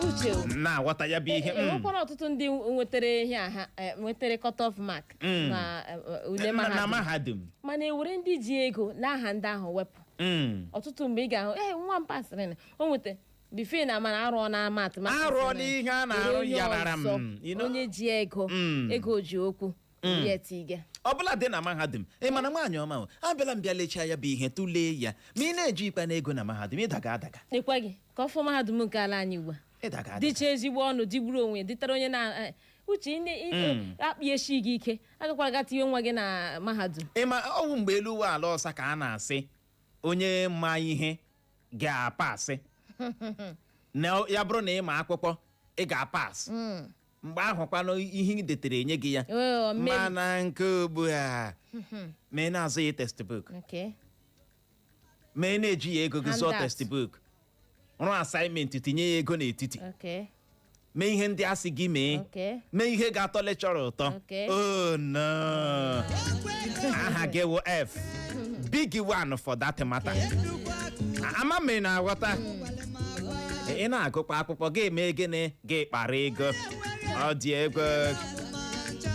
Uche o. Na-aghọta ya bụ ihe? Enwekwara ọtụtụ ndị nwetara ihe a ha nwetara cut off mark na ule na mahadum. Mahadum. Mana ewere ndị ji ego n'aha ndị ahụ wepụ. Ọtụtụ mgbe ị ga-ahụ, ee, nwa m pasịrị na o nweta Before na mana arụọ na mathematics. Arụọla ihe a na-arụ Onye yarara m, ọzọ, you know? Onye ji ego, ego ji okwu, ya tiga. Ọbụla dị na mahadum, ị mana nwaanyị ọma o, abịala m bịa lechaa ya bụ ihe, tụlee ya, ma ị na-eji ikpa na ego na mahadum, ịdaga adaga. Ekwe gị ka ọ fọ mahadum nke ala anyị ugbu a. Ịdaga adaga. Dịcha ezigbo ọnụ, dịgburu onwe ya, dịtara onye na uche ị akpị eshi gị ike, agakwara ga tinye nwa gị na mahadum. Ị ma ọwụ mgbe elu ụwa ala ọsa ka a na-asị onye ma ihe ga-apasị, na ya bụrụ na ị ma akwụkwọ, ị ga-apasị. Mgbe ahụ kwanụ, ihe ị detere enye gị ya. Oh, mmeri. Mana nke ugbu a, ma ị na-azụ ya textbook, ma ị na-eji ya ego gị zụọ Handout. textbook, rụọ assignment, tinye ya ego n'etiti, mee ihe ndị asị gị mee, mee ihe ga-atọ lecturer ụtọ. Oh no, aha gị wụ F, big one for that matter. Ama m ị na-aghọta. Ị na-agụkwa akwụkwọ gị, eme gịnị? Gị kpara ego. Ọ dị ego.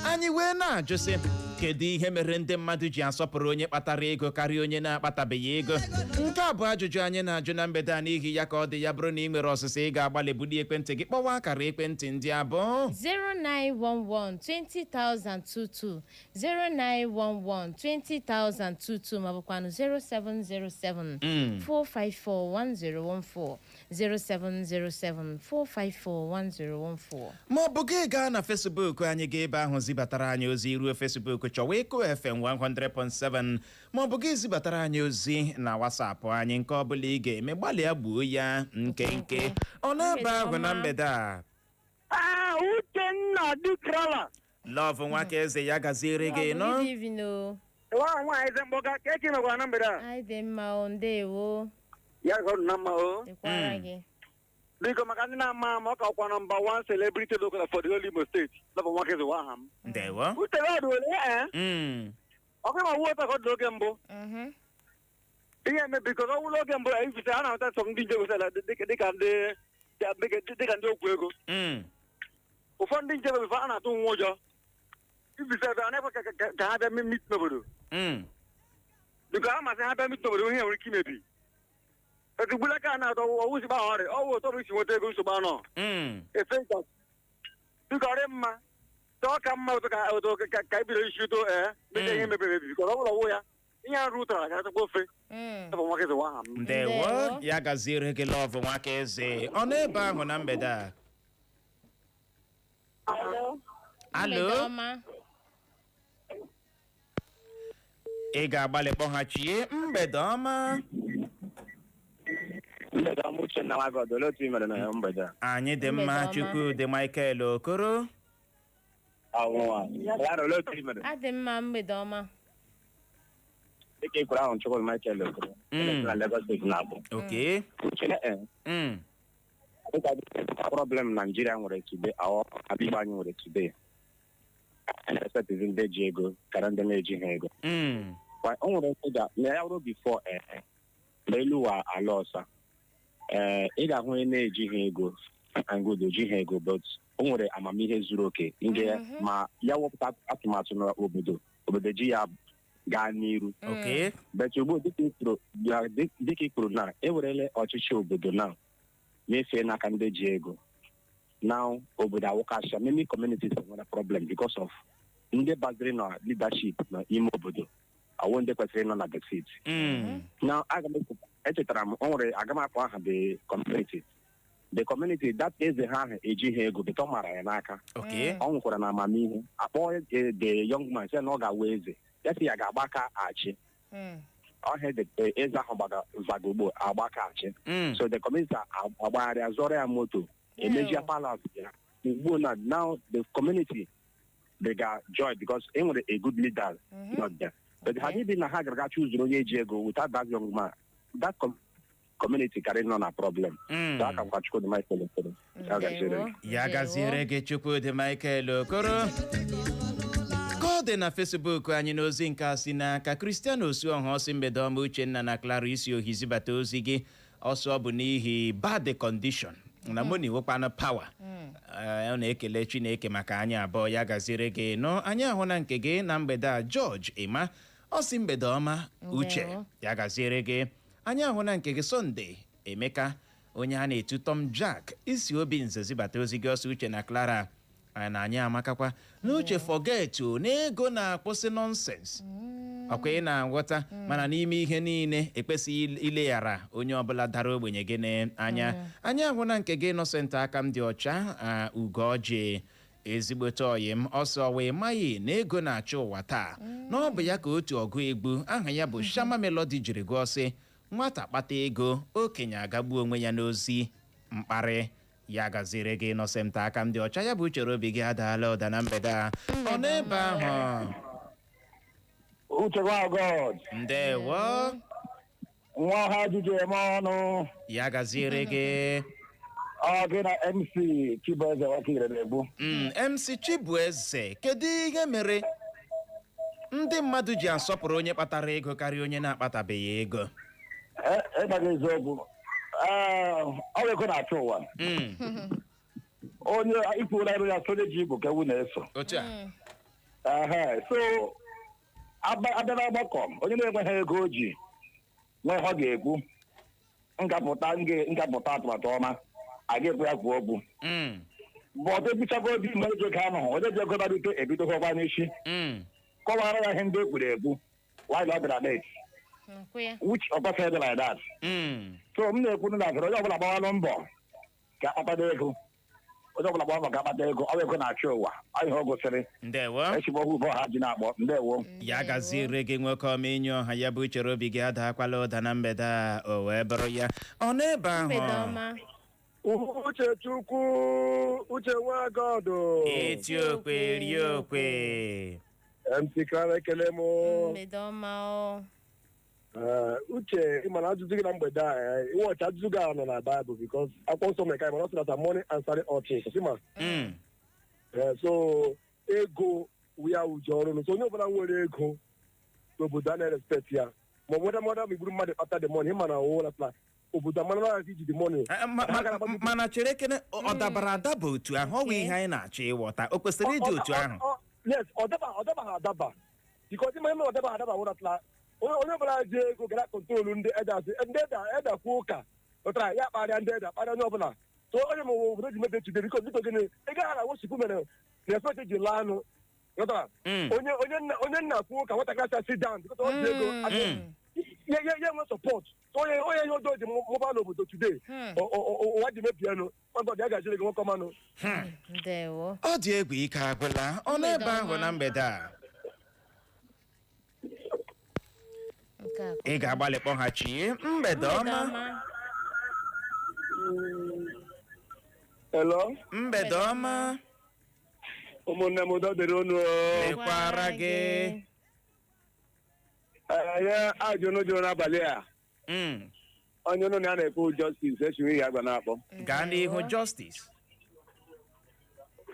Anyị wee na-ajụsị, kedu ihe mere ndị mmadụ ji asọpụrụ onye kpatara ego karịa onye na-akpatabeghị ego? Nke a bụ ajụjụ anyị na-ajụ na mgbede a. N'ihi ya ka ọ dị ya bụrụ na ị nwere ọsịsa, ị ga-agbalị buli ekwentị gị kpọwa akara ekwentị ndị abụọ: 0911 20022, 0911 20022, ma bụkwanụ 0707 454 1014, 0707 454 1014. Ma ọ bụ gị gaa na Facebook anyị, ga ebe ahụ zibatara anyị ozi. Ruo Facebook, chọwa Eko FM 100.7, ma ọ bụ gị zibatara anyị ozi na WhatsApp anyị. Nke ọ bụla ị ga-eme, gbalịa gbuo ya nkenke. Ọ na-ebe ahụ na mgbede a. Ah, Uchenna Dukrala. Love Nwaka Eze, ya gaziere gị nọ. Good evening o. Nwa nwaanyị eze mgbọga ka eke mekwara na mgbede a. Anyị dị mma o, ndewo. Ya gọrọ na mma o. Dịkwara gị. Biko, maka ndị na-ama ama, ọ ka ọkwa number one celebrity local for the whole Imo State. Love Nwaka Eze wa aha m. Ndewo. Uche God were ee. Ọkụ ma wuo ka ọ dị oge mbụ. Ihe eme biko ọ wụrụ oge mbụ ifite a na-ahụta sọ ndị nje wesara dịka ndị okwu ego. Ụfọdụ ndị nje before a na-atụ nwa ụjọ. Ifite ebe a na-ekwe ka ha bịa meet n'obodo. Biko ha masị ha bịa meet n'obodo, ihe nwere ike imebi. Etugbula ka a na-atọ ọwụ ozugbo ahụ ọrịa ọwụ ụtọ bụ isi nweta ego, nsogbu anọ. Efe nka biko ọ dị mma tọọ ka mma ụtọ ka ụtọ ka ebido isi ụtọ ee mechaa ihe mebiri emebi, biko ọ bụrụ ọwụ ya ihe arụ ụtara ga atụkwa ofe. Ọ bụ Nwaka Eze aha m. Ndewo. Ndewo. Ya gaziere gị, Love Nwaka Eze. Ọ n'ebe ahụ na mgbede a. Mgbede Alo. ọma. Ị ga-agbalị kpọghachie. Mgbede ọma. Mgbede ọma, Uchenna Nwagọdụ, olee otu ị mere na ya mgbede a? Anyị dị Mgbede mma. ọma. Chukwudị Michael Okoro. Ọnwụnwa ya na olee otu ị mere? Adị mma, mgbede ọma. Dịka ị kwuru, ahụ Chukwudị Michael Okoro na Lagos State na-abụ. Uchenna, dịka problem Naijiria nwere today, awọ ala Igbo anyị nwere today, a na-expect ndị ji ego karịa ndị na-ejighị ego. O nwere ndị ga na ya bụrụ before mgbe elu ụwa ala ọsa, ee, ị ga-ahụ onye na-ejighị ego and good ojighị ego, but o nwere amamihe zuru oke nke ma ya wepụta atụmatụ n'obodo, obodo ji ya gaa n'iru. But ugbu a, dịka i kwuru na ewerele ọchịchị obodo na nyefee n'aka ndị ji ego, now obodo awụkasịa. Many communities nwere problem because of ndị baziri na leadership na ime obodo awụ ndị kwesịrị ịnọ na the seat. Now aga m echetara m, o nwere, aga m akpọ aha the community, the community that eze ha ahụ ejighị ego, but ọ mara ya n'aka. Ọ nwụkwara na amamihe akpọ the young man, sị na ọ ga-awụ eze, ya sị ya ga-agba aka achị. Ọhịa eze ahụ gbaga zagogbo agbaka achị. So the community agbagharịa zọrọ ya moto, emejia palace ya ugbu na now the community, they got joy because e nwere a good leader not there. But had it been na ha gara ga choose onye ji ego without that young man, that community karị nọ na problem. So aka m kwa Chukwudi Michael Okoro. Ya gaziere Ndewo. gị. Ya gaziere gị, Chukwudị Michael Okoro. Ka ọ dị na Facebook anyị n'ozi nke a si n'aka Kristian Osuọha, ọsị mgbede ọma, Uchenna na Clara. Isi ohi zibata ozi gị, ọsọ bụ n'ihi bad condition na money wekwanụ power. Ọ na-ekele Chineke maka anyị abụọ. Ya gaziere gị nọ. Anyị ahụ na nke gị na mgbede a, George Ịma, ọsị mgbede ọma, Uche. Ndewo. Ya gaziere gị. Anyị ahụ na nke gị, Sunday Emeka. Onye a na-etu Tom Jack isi obi nze zibata ozi gị ọsọ. Uche na Clara, anyị na anyị amakakwa na Uche, forget o, na ego na-akwụsị nonsense. Ọkwa ị na-aghọta? Mana n'ime ihe niile, ekwesịghị ileghara onye ọbụla dara ogbenye gị n'anya. Anyị ahụna nke gị, Innocent aka m dị ọcha. Ugoji, ezigbote ọyị m, ọsọ wee maghị na ego na-achị ụwa taa, na ọ bụ ya ka otu ọgụ egwu aha ya bụ Shama Melody jiri gụọ sị, "Nwata kpata ego, okenye agagbuo onwe ya n'ozi mkparị." Ya gaziri gị, Innocent aka m dị ọcha. Ya bụ uchere obi gị adaala ụda na mgbede a. Ọ n'ebe ahụ. Uche nwa God. Ndewo. Nwa ha jiji eme ọnụ. Ya gaziere gị. Ọ gị na MC Chibueze Wakire na-egbu. MC Chibueze, kedu ihe mere ndị mmadụ ji asọpụrụ onye kpatara ego karịa onye na-akpatabeghị ego? Ịgbaga eziokwu. Ee, ọ bụ ego na-achị ụwa. Onye ikwuola ebe ya, sonye ji igbo ka ewu na-eso. Otu a. Ehe, so abịa n'ọgbakọ, onye na-enweghị ego o ji nwee ihe ọ ga-ekwu ngapụta ngapụta atụmatụ ọma a ga-ekwe ya kwuo okwu. But ebichago obi mgbe onye ji ego anọghị, onye ji ego barute ebidokwa n'isi kọwara ya ihe ndị e kwuru ekwu while ọ bịara late, Nakwa ya. which ọ kwesịghị dị like that. So m na-ekwu na onye ọbụla gbawalụ mbọ ka akpata ego, onye ọbụla gbawa mbọ ka akpata ego. Ọ bụ ego na-achị ụwa. Ọ ihe o gosiri. Ndewo. Echigbo ugbo ha ji na-akpọ. Ndewo. Ya gaziere gị, nwoke ọma, enyi ọha. Ya bụ uchere obi gị adakwala ụda na mgbede a. O wee bụrụ ya, ọ n'ebe ahụ. Mgbede ọma. Uche Chukwu, Uche nwa God. Eti okwe rie okwe. MC Clara, ekele m. Mgbede ọma o. Ee, Uche, ị mana ajụjụ gị na mgbede a, ịwọchi ajụjụ gị a nọ na Baịbụl, because akwụkwọ nsọ mere ka anyị mara, ọ sị na money answer all things, sị ma. So ego ya uji ọrụ, so onye ọbụla nwere ego n'obodo a na-respect ya, ma ọ bụ mmadụ ma igburu mmadụ kpata the money, ịma na ọwụ na obodo amara na iji the money. Mana chere kene, ọ dabara adaba otu ahụ? Ọ bụ ihe anyị na-achọ ịghọta. O kwesịrị ịdị otu ahụ? Yes, ọ daba, ọ dabaghị adaba, because ịma ime ọ dabaghị adaba wụratala onye ọbụla ji ego gara control ndị elders, ndị elder kwuo ụka pụtara ya kparịa ndị elder, kparịa onye ọbụla. So onye ma obodo ji mebe today, because biko gịnị ị gaghị na worship mere na respect ji laa anụ ghọtara. Onye nna kwuo ụka, nwatakịrị asị sit down, because ọ ji ego ya ya ya nwe support. So onye ihe ọjọọ ji mụba n'obodo today, ụwa ji mebienụ. Ọgọdụ ya gaziri gị, nwoke ọmanụ. Ndewo. Ọ dị egwu, ike agwụla. Ọ n'ebe ahụ na mgbede a. Nke a. Ị ga-agbalị kpọghachi. Mgbede Mgbede ọma. ọma. Hello. Mgbede ọma. Ụmụnne m, udo dịrị unu o. Lekwara gị. Ee, ihe ajụ unu jụrụ n'abalị a, onye unu na ya na-ekwu, Justice esighị ihe agba na-akpọ. Gaa n'ihu, Justice.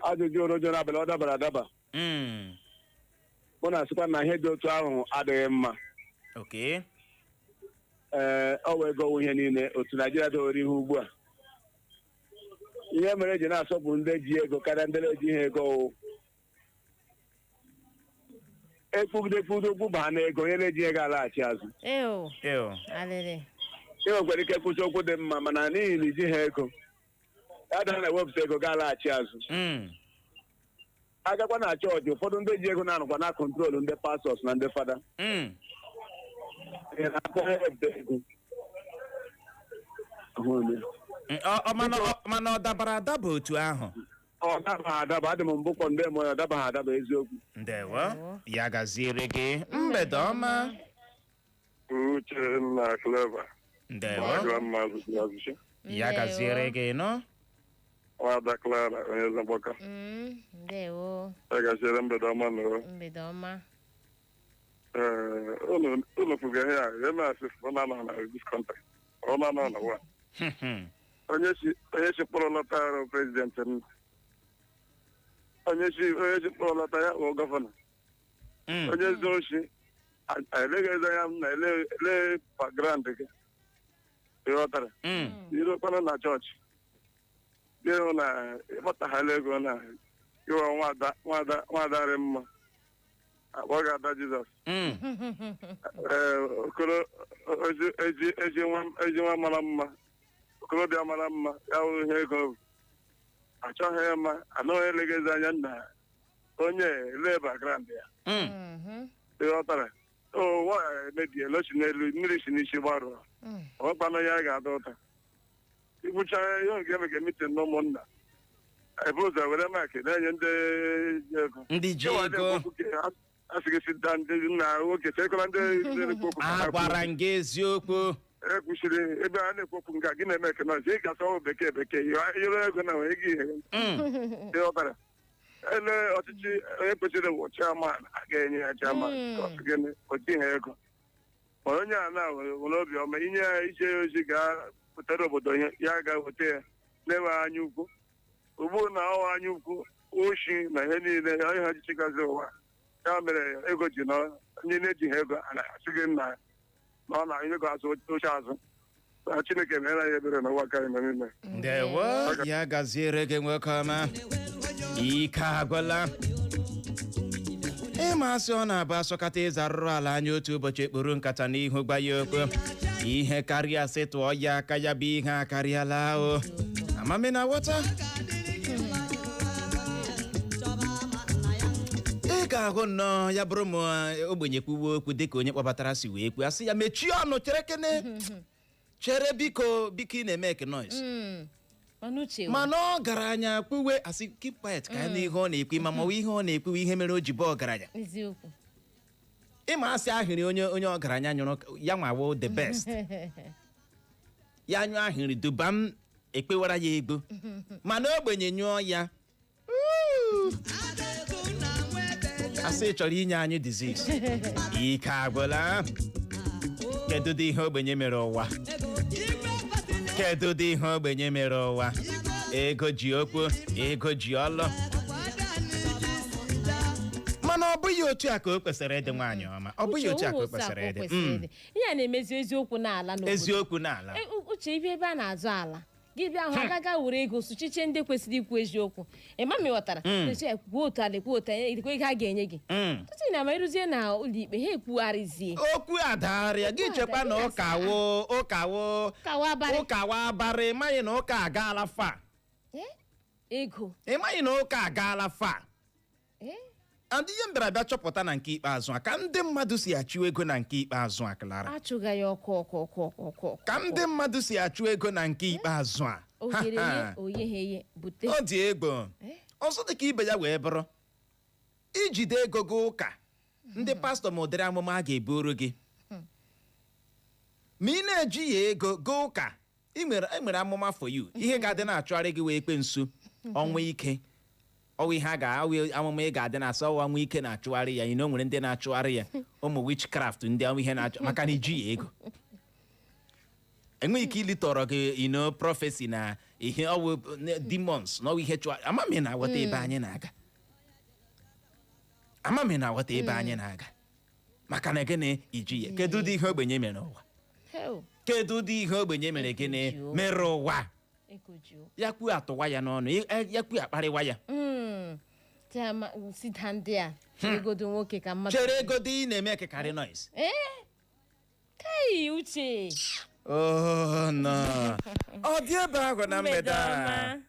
Ajụjụ unu jụrụ n'abalị, ọ dabara adaba. Mụ na-asịkwa na ihe dị otu ahụ adịghị mma. Ee, ọ wee gowo ihe niile otu Naijiria dowere ihe ugbu a, ihe mere eji na-asọpụrụ ndị ji ego karịa ndị na-eji ihe ego wụ ekwugide ekwugide okwu baa n'ego, onye na-eji ego alaghachi azụ. Eo. Ew. Alịrị. Ị nwekwara ike kwụsị okwu dị mma, mana n'ihi na iji ha ego ya dara na-ewepụta ego ga alaghachi azụ. Agakwa na chọọchị, ụfọdụ ndị ji ego na-anọkwa na control ndị pastors na ndị fada. Ị na-akpọ ha ewepụta ego. Ahụ onye. Mana ọ dabara adaba otu ahụ? Ọ dabaghị adaba. Adị m mbụ kpọ ndị emo ya, ọ dabaghị adaba eziokwu. Ndewo, ya gaziere gị. Mgbede ọma. Uchenna, Clever. Ndewo. Ya gaziere gị nọ. Nwada Clara, onye Ezemgbọka. Ndewo. Ya gaziere, mgbede ọma na Mgbede ọma. Ee, unu kwuga ihe a eme asị ọ na-anọ na this contact, ọ na-anọ na wa onye si kpọrọ lọta arụ president m, onye si kpọrọ lọta ya wụ governor. Onye zuru oshi eleghị eze anya m na ele background gị, ịghọtara? Irokwana na chọọchị gị hụ na ịkpọtaghala ego na ịghọ nwada nwada nwada rị mma, akpọ gị Ada Jizọs. Ee, Okoro ezi ezi nwa mara mma. Okorobịa mara mma ya wụ ihe ego achọghị ya mma, anaghị elegezi anya nna onye ele background ya. Ịghọtara? Ụwa emebiela, o si n'elu mmiri si n'isi gbarụọ, ọkpanụ ya ga-ada ụta. Ikwucha ihe oge emege meeting na ụmụnna, ebu ụzọ were mic na-enye ndị ji ego. Ndị ji ego. A sị gị sita ndị nna nwoke chekwara ndị na-ekwu okwu ka ha kwuo. Agwara m gị eziokwu. Ekwusịrị ebe a na-ekwu okwu nke a, gị na-eme ekene ọzọ, ị ga-asọ ọwụ bekee bekee yọrọ ego na nwere ego ihe. Ịghọtara? Ele ọchịchị onye kwesịrị wụ chairman, a ga-enye ya chairman. Ọ sị gịnị? O jighị ego. Ma onye a na nwere obiọma, inye ya ije ya ozi ga-pụtara obodo ya, ya ga-weta ya na-enweghị anya ukwu. Ugbu na ọwa anya ukwu, oshi na ihe niile ya, ihe ọchịchị gazi ụwa ya mere ego ji nọ. Ndị na-ejighị ego a na-asị gị na na ọ na ego azụ oche azụ. Na Chineke mere ya ebere n'ụwa karị na niile. Ndewo, ya gaziere gị, nwoke ọma. Ike agwụla. Ịma asị ọ na-abụ asọkata ịza arụrụ ala anya otu ụbọchị, ekpuru nkata n'ihu gwa ya okwu, ihe karịa sị tụọ ya aka, ya bụ ihe akarịala o. Amami na ghọta, ị ga-ahụ nnọọ ya bụrụ ma ogbenye kwuwe okwu dịka onye kpọbatara si wee kwuo, asị ya mechie ọnụ, chere kene, chere, biko biko, ị na-eme noise. Mana uche Mana ọ gara anya kwuwe, asị keep quiet ka ya na ihe ọ na-ekwu, ma mawa ihe ọ na-ekwu, ihe mere o ji bụ ọgaranya. Ịma asị ahịrị onye ọgaranya nyụrụ ya nwawo the best, ya nyụọ ahịrị duba m ekpewara ya ego, mana ogbenye nyụọ ya, asị ị chọrọ inye anyị disease. Ike agwụla. Kedu dị ihe ogbenye mere ụwa? Kedu dị ihe ogbenye mere ụwa? Ego ji okwu, ego ji ọlụ, mana ọ bụghị otu a ka o kwesịrị ịdị. Nwaanyị ọma, ọ bụghị otu a ka o kwesịrị ịdị. Ihe a na-emezi eziokwu n'ala n'obodo. Eziokwu n'ala. Uche, ibe ebe a na-azụ ala, gị bịa hụ agaga were ego sụchiche ndị kwesịrị ikwu eziokwu. Ịma ma ị ghọtara? Eche, kwuo otu ala, kwuo otu ekwe ego a ga-enye gị. Tutu na ma ịrụzie na ụlọ ikpe, ha ekwugharịzie. Okwu adagharịa gị. Okwu chekwa na adagharịa. Ụka wo, ụka wo. Ụka wo abalị. Ụka wo abalị. Ịmaghị na ụka agaala fa. Eh? Ego. Ịmaghị na ụka agaala fa. Eh? And ihe m bịara bịa chọpụta na nke ikpeazụ a, ka ndị mmadụ si achụ ego na nke ikpeazụ a, Clara. Achụga ya ọkụ ọkụ ọkụ ọkụ ọkụ ọkụ. Ka ndị mmadụ si achụ ego na nke ikpeazụ a. Oghere Ha, ye ha. oyeghe ye bute. Ọ dị egwu. Eh? Ọzọ dị ka ibe ya wee bụrụ ijide ego gị ụka, ndị pastọ ma ụdịrị amụma a ga-eburu gị ma ị na-eji ya ego gaa ụka, ị nwere enwere amụma for you. Ihe ga-adị na-achụgharị gị wee ekpe nsu ọnwa ike, ọwụ ihe a ga-awụ amụma ị ga-adị na-asa ọwụ ọnwa ike na-achụgharị ya. Ị na o nwere ndị na-achụgharị ya, ụmụ witchcraft, ndị ọnwa ihe na-achụ maka na iji ya ego enweghị ike ilitọrọ gị ino prophecy na ihe ọwụ demons na ọwụ ihe chụọ. Amami na-aghọta ebe anyị na-aga, amami na-aghọta ebe anyị na-aga. Maka na gịnị? Iji ya, kedu ụdị ihe ogbenye mere ụwa? Hell, Kedu ụdị ihe ogbenye mere gịnị mere ụwa? Ego ji o. Ya kwuo atụwa ya n'ọnụ, ya kwuo akparịwa ya. Chiama, sida ndị a egodo nwoke ka mmadụ. Chere ego dị, ị na-eme kekarị noise. Ee, kai, Uche. Oh no, ọ dị ebe ahụ na mgbede a. Ọma.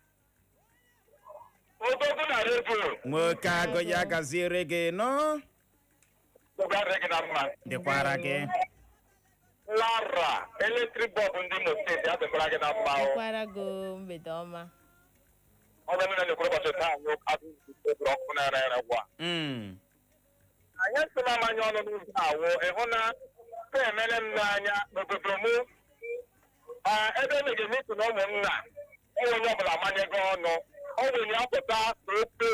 Odogwu na redio. Nwoke agụ, ya gaziere gị nọ. Ụgarị gị na mma. Dịkwara gị. Lara electric bulb ndị Imo Steeti, adịkwara gị na mma o. Dịkwara gị o, mgbede ọma. Ọ bụ niile na-ekwuru ụbọchị taa, anyị adịghị ọkụ na-ere ere gwa. Anyị sịla mmanya ọnụ n'ụzọ awụ ịhụ na ka emele m n'anya n'obodo mụ. Ah, ebe emege meeting na ụmụnna, onwe onye ọbụla amanyego ọnụ ogbenye apụta ka okwu okwu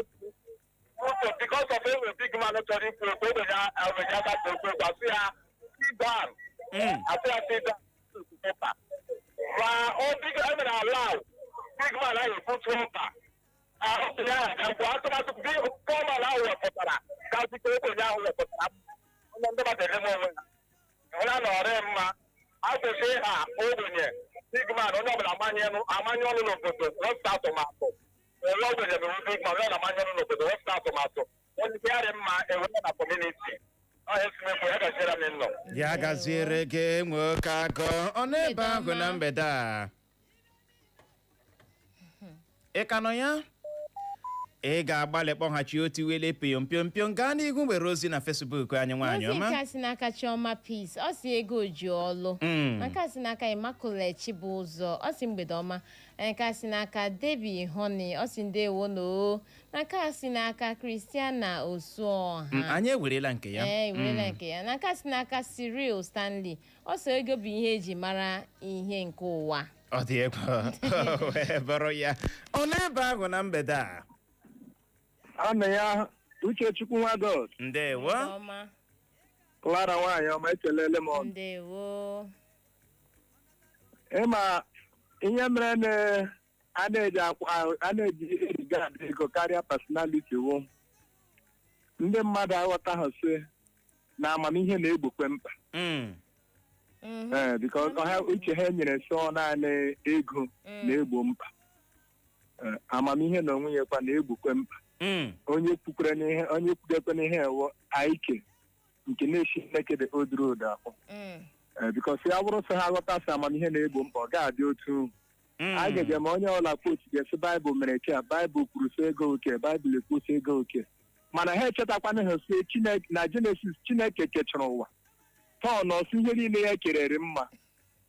ụzọ because of enwe big man chọrọ ikwu okwu, ogbenye ogbenye aka ka okwu okwu, asị ya sit down. Asị ya sit down paper. Ma ọ big emere allow big man ahụ ekwutu ụka. Ahụ ya ga-ekwu atụmatụ big poor man ahụ wepụtara ka dịka ogbenye ahụ wepụtara, onye ndị mmadụ eleme onwe ha ịhụla na ọrị mma akwụsị ha ogbenye big man, onye ọbụla amanye ọnụ n'obodo wepụta atụmatụ onye ogbenye bụ big man, onye ọbụla amanye ọnụ n'obodo wepụta atụmatụ onye ike mma ewere na community ọhịa esimekwu ya gaziere m nnọọ. Ya gaziere gị, nwoke agụ. Ọ n'ebe ahụ na mgbede a. Ị ka nọ ya? Ị ga-agbalị kpọghachi otu wele piom piom piom. Gaa n'ihu were ozi na Facebook anyị, nwaanyị Ozi ọma. nke a si n'aka Chioma Peace, ọ si ego ji ọlụ. Nke a si n'aka Immaculate Chibụzọ, ọ si mgbede ọma. Nke a si n'aka Debbie Honey, ọ si ndewo no. Na nke a si n'aka Christiana Osuọha. Anyị ewerela nke ya. Ee, ewerela nke ya. Na nke a si n'aka Cyril Stanley, ọ sị ego bụ ihe eji mara ihe nke ụwa. Ọ dị egwu wee bụrụ ya. Ọ n'ebe ahụ na mgbede a. Ana ya Uchechukwu nwa God. Ndewo. Ọma. Clara nwaanyị ọma, ekelele m ọnụ. Ndewo. Ịma ihe mere na a na-eji regard ego karịa personality wụ ndị mmadụ aghọtaghị sị na amamihe na-egbokwe mkpa. Ee, because ọha uche ha nyere sọ naanị ego na-egbo mkpa. Ee, amamihe na onwe ya kwa na-egbokwe mkpa. Onye kwukwere n'ihe, onye kwugekwe n'ihe ewo aike nke na-esi Nneke the old road akpọ. Ee, because ya bụrụ sị ha ghọta sị amamihe na-egbo mkpa, ọ ga-adị otu a ga-eje ma onye ọbụla quote ga-esi Baịbụl mere ke a, Baịbụl kwuru sị ego oke, Baịbụl ekwu sị ego oke, mana ha echetakwana ha sị Chineke na Jenesis Chineke kechara ụwa tọọ na ọsị ihe niile ya kerere mma.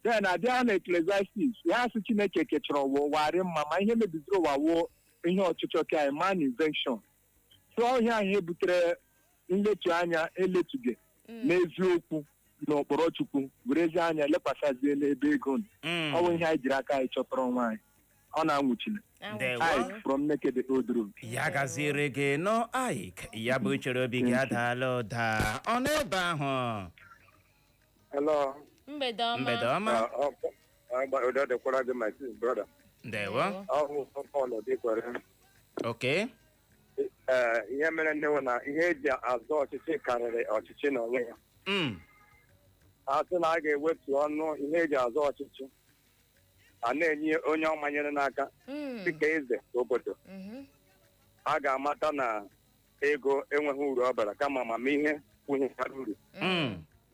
Then abịa na Ecclesiastes, ya sị Chineke kechara ụwa, ụwa arị mma, ma ihe mebiziri ụwa wuo ihe ọchịchọ ka anyị man invention. So ọhịa ahụ butere nletu anya eletuge n'eziokwu na ụkpụrụ Chukwu, werezi anya lekwasịzie n'ebe ego nọ. Ọ bụ ihe anyị jiri aka anyị chọtara onwe anyị. Ọ na-anwụchili. Ndewo. Ike from Nekede Old Road. Ya gaziere gị nọ, Ike. Ya bụ chere obi gị adaala ụda. Ọ n'ebe ahụ. Hello. Mgbede ọma. Mgbede ọma. Udo dịkwara gị, my brother. Ndewo. Ọ bụ Paul Obikwere. Ee, ihe mere nne na ihe eji azọ ọchịchị karịrị ọchịchị n'onwe ya. A sị na a ga-ewetu ọnụ ihe eji azọ ọchịchị, a na-enye onye ọ manyere n'aka dịka eze obodo, a ga-amata na ego enweghị uru ọ bara, kama amamihe kwụnyekwara uru.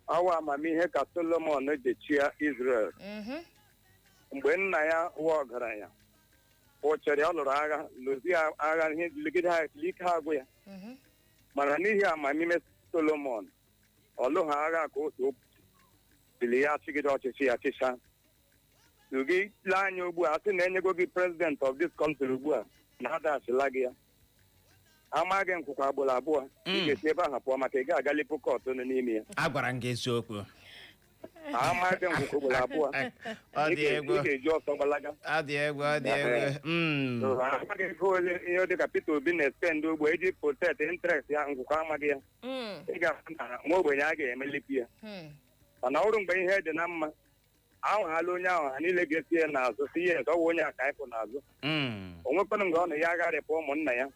Ọwa amamihe ka Solomon ji chịa Israel. Mgbe nna ya wụ ọgaranya ụchere, ọ lụrụ agha, lụzie agha, ihe legide ha ike agwụ ya, mana n'ihi amamihe Solomon, ọ lụghị agha ka otu ụbọchị bili ya chịgide ọchịchị ya chịcha. Gị lee anya ugbu a, sị na enyego gị president of this country ugbu a, na adachila gị ya, amaghị nkwụkwa agbụrụ abụọ ị ga-esi ebe ahụ pụọ, maka ị ga-agalipụ court nọ n'ime ya. Agwara m gị eziokwu. Amaghị nkwụkwa ugboro abụọ, Ọ ị dị egwu. ga-eji ọsọ gbalaga. Ọ dị egwu, ọ dị egwu. Amaghị ego ole ihe dịka Peter Obi na-spend ugbo iji protect interest ya, nkwụkwa amaghị ya. Ị ga-ahụ na nwa ogbenye a ga-emelipu ya, mana ọrụ mgbe ihe dị na mma ahụhala onye ahụ, ha niile ga-esi ya n'azụ si yes, ọ bụ onye a ka anyị kwụ n'azụ. O nwekwanụ mgbe ọ na ya agharịpụ ụmụnna ya.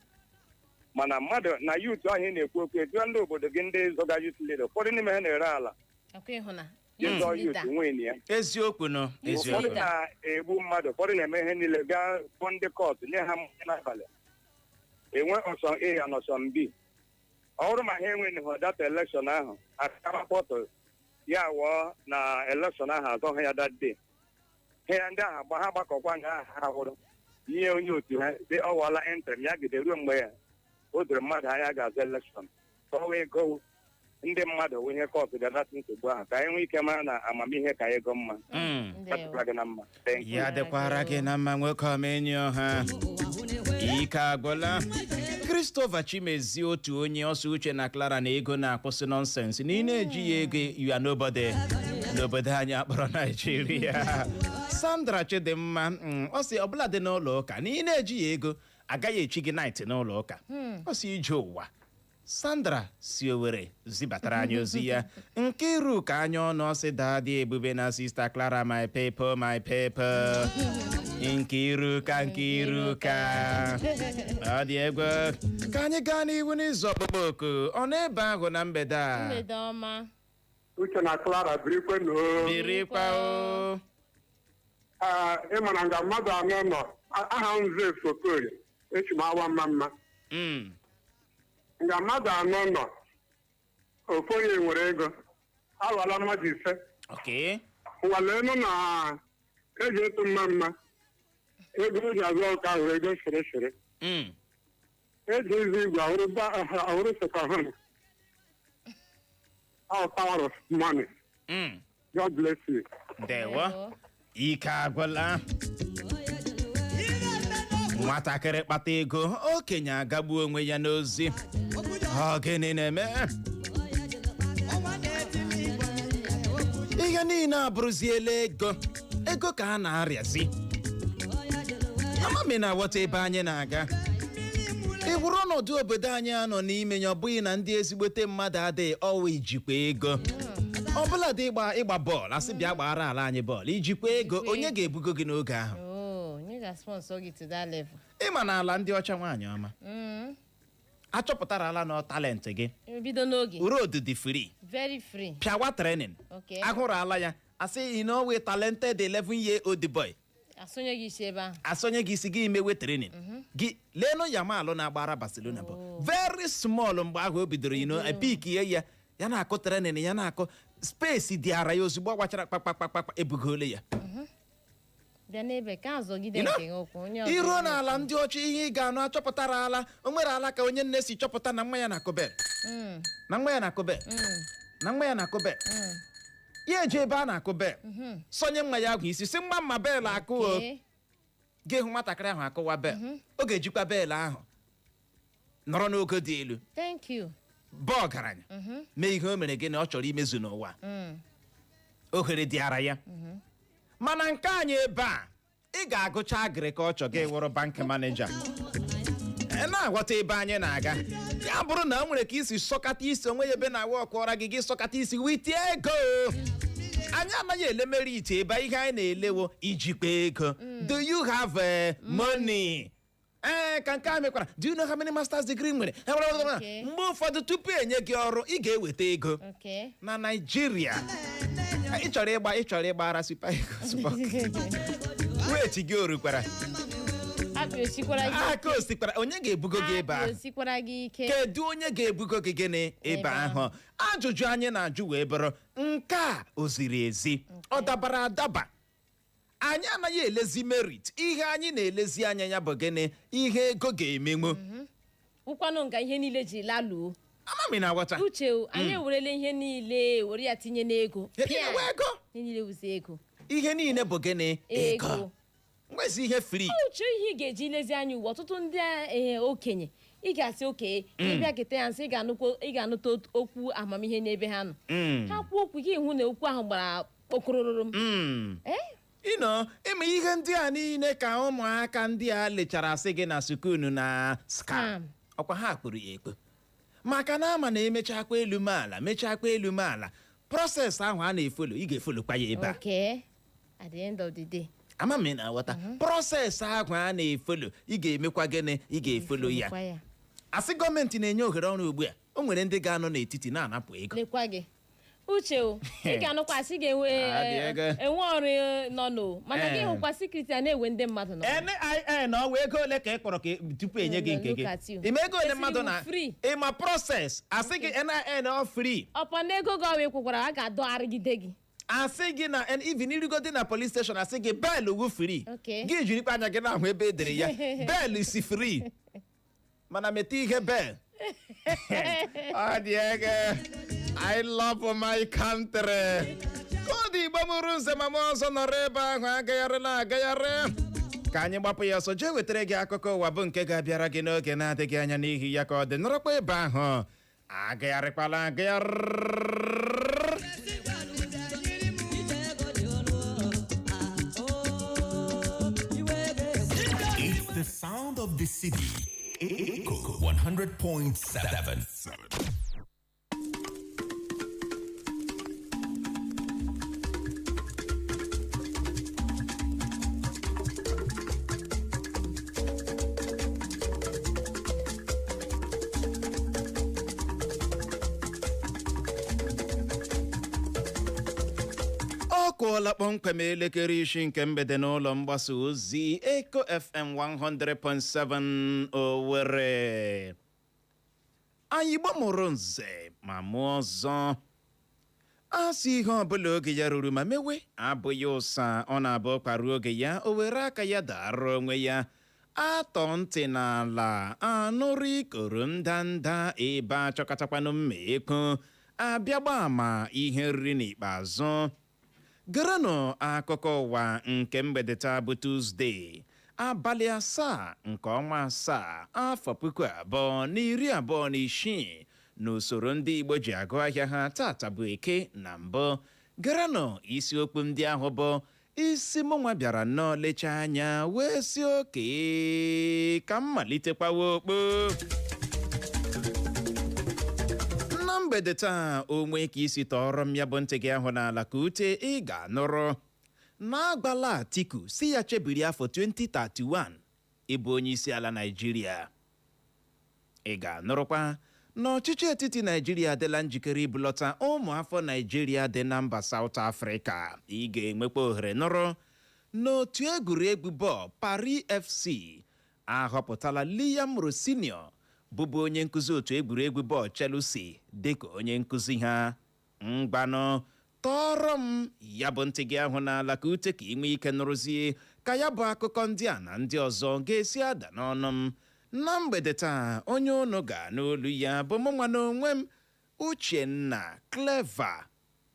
Mana mmadụ na youth ahụ ị na-ekwu okwu, ejụọ ndị obodo gị, ndị zọga youth leader, ụfọdụ n'ime ha na-ere ala Ọkwa ịhụna jizọ youth youth leader. win ya. Eziokwu nọ. Ụfọdụ Eziokwu. na-egbu mmadụ, ụfọdụ na-eme ihe niile, gaa kpọọ ndị court nye ha mmanya n'abalị, enwe option A and option B. Ọ bụrụ ma ha enweghị that election ahụ, akara pọtụ ya wụọ na election ahụ azọ ha ya that day, ha ya ndị ahụ agba ha gbakọkwa nga ahụ ha hụrụ ihe onye otu ha dị, ọ wụọla interim ya gide ruo mgbe o doro mmadụ anya ga-azụ election, ka ọ wee go ndị mmadụ wụ ihe court ga-adata nsogbu ahụ, ka anyị nwee ike mara na amamihe ka ego mma. Ndewo. Ya gị na mma. Thank you. Ya dịkwara gị na mma, nwoke ọma, ọha ike agwụla. Christopher Chimezie, otu onye ọsọ uche na Clara na ego na-akwụsị nonsense na ị na-eji ya ego, you are nobody n'obodo anyị akpọrọ Naijiria. Sandra Chidimma, ọ sị ọbụla dị n'ụlọ ụka na ị na-eji ya ego, agaghị echi gị knight n'ụlọ ụka. Ọ sị ije ụwa. Sandra si Owere zibatara anyị ozi ya. Nke iru ka anya ọnụ, ọsị daadị ebube na Sister Clara, my people, my people. Nkiruka, Nkiruka, ọ dị egwu. Ka anyị gaa n'ihu n'ịzụ ọkpụkpọ oku. Ọ n'ebe ahụ na mgbede a. Mgbede ọma. Uche na Clara, birikwe. Birikwa o. Ee, ị mara nga mmadụ anọ nọ. Aha m Zeus Okorie, echi m awa mma mma. Nga mmadụ anọ nọ, ofu onye nwere ego, alụọla mmadụ ise. Nwalenu na eji etu mma mma. Ego eji azụ ọka ahụ ego sịrị sịrị. Eji ịzụ igwe ahụrụ ahụrụ second hand. All power of money. God bless you. Ndewo. Ike agwụla. Nwatakịrị kpata ego, okenye agagbuo onwe ya n'ozi. Ọ gịnị na-eme? Ihe niile abụrụziela ego. Ego ka a na-arịazi. Amami na-aghọta ebe anyị na-aga. Ị hụrụ ọnọdụ obodo anyị anọ n'ime ya, ọ bụghị na ndị ezigbote mmadụ adịghị, ọwa ijikwa ego. Ọbụla dị ịgba bọọlụ, asị bịa gbara ala anyị bọọlụ, ijikwa ego, onye ga-ebugo gị n'oge ahụ? Oh, onye ga-sponsor gị to that level? Ịma na ala ndị ọcha, nwaanyị ọma, achọpụtara ala na talent gị, Bido n'oge. Road dị free. Very free. Pịawa training. Ahụrụ ala ya, asị you know we talented 11 year old boy. Asụnye gị isi ebe ahụ. Asọnye gị isi gị mewe training gị. Leenụ Yamal na-agbara Barcelona bụ very small mgbe ahụ o bidoro pick ya ya na-akụ training, ya na-akụ space dị ara ya. Ozugbo ọ gbachara kpakpakpakpa, ebugole ya. Bịa n'ebe ka azọgide You know, nke gị ụkwụ onye ọzọ. Iruo n'ala ndị ọcha, ihe ị ga-anụ, achọpụtara ala o nwere ala ka onye nne si chọpụta na nwa ya na-akụ bel, na nwa ya na-akụ bel, na nwa ya na-akụ bel, ya eje ebe a na-akụ bel, sọnye nwa ya ahụ isi, si nwa mma bel akụ o. Gị hụ nwatakịrị ahụ akụwa bel, ọ ga-ejikwa bel ahụ nọrọ n'ogo dị elu. Thank you. Bụ ọgaranya, mee ihe o mere gị na ọ chọrọ imezu n'ụwa. Ohere dị ara ya. Mana nke anyị ebe a, ị ga-agụcha agriculture gị wụrụ bank manager. Ị na-aghọta ebe anyị na-aga? Ya bụrụ na o nwere ka isi sọkata isi onwe ya ebe na-awa ọkụọra gị, gị sọkata isi wite ego. Anyị anaghị ele merit ebe ihe anyị na-elewo ijikwa ego. Do you have money? Ee, ka nke a mekwara, do you know how many masters degree nwere? Mgbe ụfọdụ, tupu enye gị ọrụ, ị ga-eweta ego. Na Naijiria, ị chọrọ ịgbara Super Eagles, wait, gị orukwara. Akpị osikwara gị. Aka osikwara, onye ga-ebugo gị ebe Akpị ahụ? osikwara gị ike. Kedu onye ga-ebugo gị gịnị ebe Ebe ahụ? Ajụjụ anyị na-ajụ wee bụrụ, nke a o ziri ezi? Ọ dabara adaba? Anyị anaghị elezi merit. Ihe anyị na-elezi anya ya bụ gịnị? Ihe ego ga-emenwu. Wụkwanụ nga ihe niile ji laluo. Amami na aghọta. Uche o, anyị ewerela ihe niile were ya tinye n'ego. Ihe niile Pịa. wụ ego. Ihe niile wụzi ego. Ihe niile bụ gịnị? Ego. Nwezi ihe free. Uche, ihe ị ga-eji lezi anya ugbu, ọtụtụ ndị okenye, ị ga-asị okenye ịbịa keta ya nsị, ị ga-anụta okwu amamihe n'ebe ha nọ. Ha kwuo okwu, gị hụ na okwu ahụ gbara kpokororo m. Ịnọ ịma ihe ndị a niile ka ụmụaka ndị a lechara, asị gị na sukunu na scam. Scam. Ọkwa ha kpụrụ ya ekpo, maka na ama na emechakwa elu maala, mechakwa elu maala, process ahụ a na-efollow, ị ga-efollowkwa ya ebe a. Okay, at the end of the day. Ama m ị na-aghọta. Process ahụ a na-efollow, ị ga-emekwa gịnị? Ị ga-efollow ya. Lekwa ya. Asị gọọmenti na-enye ohere ọrụ ugbu a, o nwere ndị ga-anọ n'etiti na-anapụ ego. Lekwa gị, Uche o, ị ga-anụkwa asị ga-enwe Adị ego. enwe ọrụ nọ n'o, mana gị hụkwa security a na-ewe ndị mmadụ nọ. NIN, ọwa ego ole ka ị kpọrọ ka tupu enye gị nke gị? Look at you. Ime ego ole mmadụ na Kwesịrị iwu free. ịma process, asị gị NIN ọ free. Ọkwa na ego gị ọwa ịkwụkwara, a ga-adọgharịgide gị. Asị gị na even irigodi na police station, asị gị bail wu free. Gị jirikwa anya gị na-ahụ ebe edere ya bail si free, mana meta ihe bail ọ dị ego. I love my country. Koodu Igbo mụrụ nze ma m ọzọ nọrọ ebe ahụ agagharịla agagharị. Ka anyị gbapụ ya ọsọ jee wetara gị akụkọ ụwa, bụ nke ga-abịara gị n'oge na-adịghị anya. N'ihi ya, ka ọ dị, nọrọkwa ebe ahụ, agagharịkwala agagharị. It's the sound of the city. Echo 100.7. Ọ kụọla kpọmkwem elekere 6 nke mgbede n'ụlọ mgbasa ozi Eco FM 100.7 Owerri. Anyị Igbo mụrụ nze ma mụọ ọzọ. A sị ihe ọbụla oge ya ruru ma mewe abụghị ụsa. Ọ na-abụ kparuo oge ya, o were aka ya dara onwe ya. Atọ ntị n'ala anụrụ ikoro ndanda, ebe achọkọtakwanụ mma ekwu abịa gba ama ihe riri n'ikpeazụ. Gerenụ akụkọ ụwa nke mgbede taa bụ Tuzdee, abalị 7 nke ọnwa 7, afọ 2026, n'usoro ndị Igbo ji agụ ahịa ha. Tata bụ Eke na mbụ. Gerenụ isiokwu ndị ahụ bụ isi. Mụnwa bịara nnọọ lechaa anya wee si oke ka m malitekwawa okpo na mgbede taa. Onwe ka isi tọọrọ m ya bụ ntị gị ahụ n'ala ka ute, ị ga-anụrụ na agbala Atiku si ya chebiri afọ 2031 ịbụ onye isi ala Naịjirịa. Ị ga-anụrụkwa na ọchịchị etiti Naijiria adịla njikere ibulọta ụmụ afọ Naijiria dị na mba South Africa. Ị ga-enwekwa ohere nụrụ n'otu egwuregwu bọọlụ Paris FC ahọpụtala Liam Rosenior, bụbu onye nkụzi otu egwuregwu bọọlụ Chelsea, dịka onye nkụzi ha. Mgbanụ tọọrọ m ya bụ ntị gị ahụ n'ala ka ute, ka ị nwee ike nụrụzie ka ya bụ akụkọ ndị a na ndị ọzọ ga-esi ada n'ọnụ m na mgbede taa. Onye unu ga n'olu ya bụ mụ nwa n'onwe m, Uchenna Clever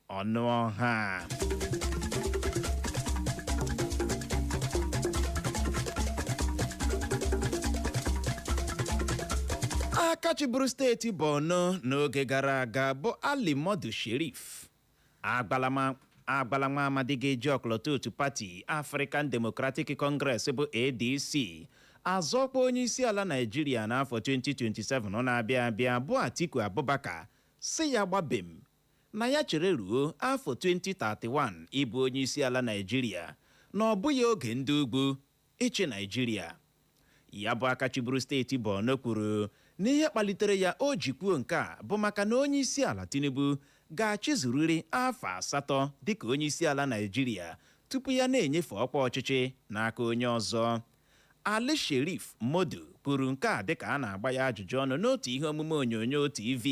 Ọnụọha. Aka chịburu steeti Borno n'oge gara aga bụ Ali Modu Sheriff agbala nwa amadi ga-eji ọkọlọtọ otu pati African Democratic Congress bụ ADC azọkwa onye isi ala Naijiria n'afọ 2027 na-abịa abịa, bụ Atiku Abubakar, si ya gbabem na ya chere ruo afọ 2031 ịbụ onye isi ala Naijiria, na ọ bụghị oge ndị ugwu ịchị Naijiria. Ya bụ aka chịburu steeti Borno kwuru na ihe kpalitere ya o ji kwuo nke a bụ maka na onye isi ala Tinubu ga-achịzurịrị afọ 8 dịka onye isi ala Naijiria tupu ya na-enyefe ọkwa ọchịchị n'aka onye ọzọ. Ali Sherif Modu kwuru nke a dịka a na-agba ya ajụjụ ọnụ n'otu ihe omume onyonyo TV,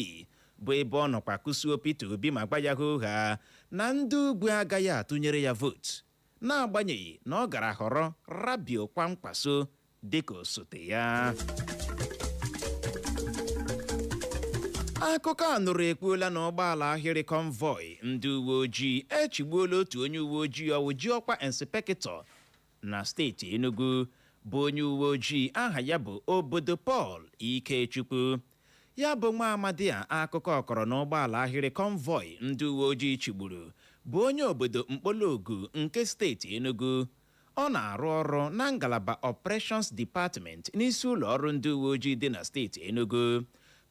bụ ebe ọ nọkwa kụsuo Peter Obi ma gwa ya hoohaa na ndị ugwu agaghị atụnyere ya vootu, n'agbanyeghị na ọ gara họrọ Rabiu Kwankwaso dịka osote ya. Akụkọ a nụrụ ekwuola na ụgbọala ahịrị convoy ndị uwe ojii echigbuola otu onye uwe ojii ọwụ ji ọkwa inspector na steeti Enugu, bụ onye uwe ojii aha ya bụ Obodo Paul Ikechukwu. Ya bụ nwa amadi a akụkọ kọrọ na ụgbọala ahịrị convoy ndị uwe ojii chigburu bụ onye obodo Mkpologu nke steeti Enugu. Ọ na-arụ ọrụ na ngalaba Operations Department n'isi ụlọ ọrụ ndị uwe ojii dị na steeti Enugu.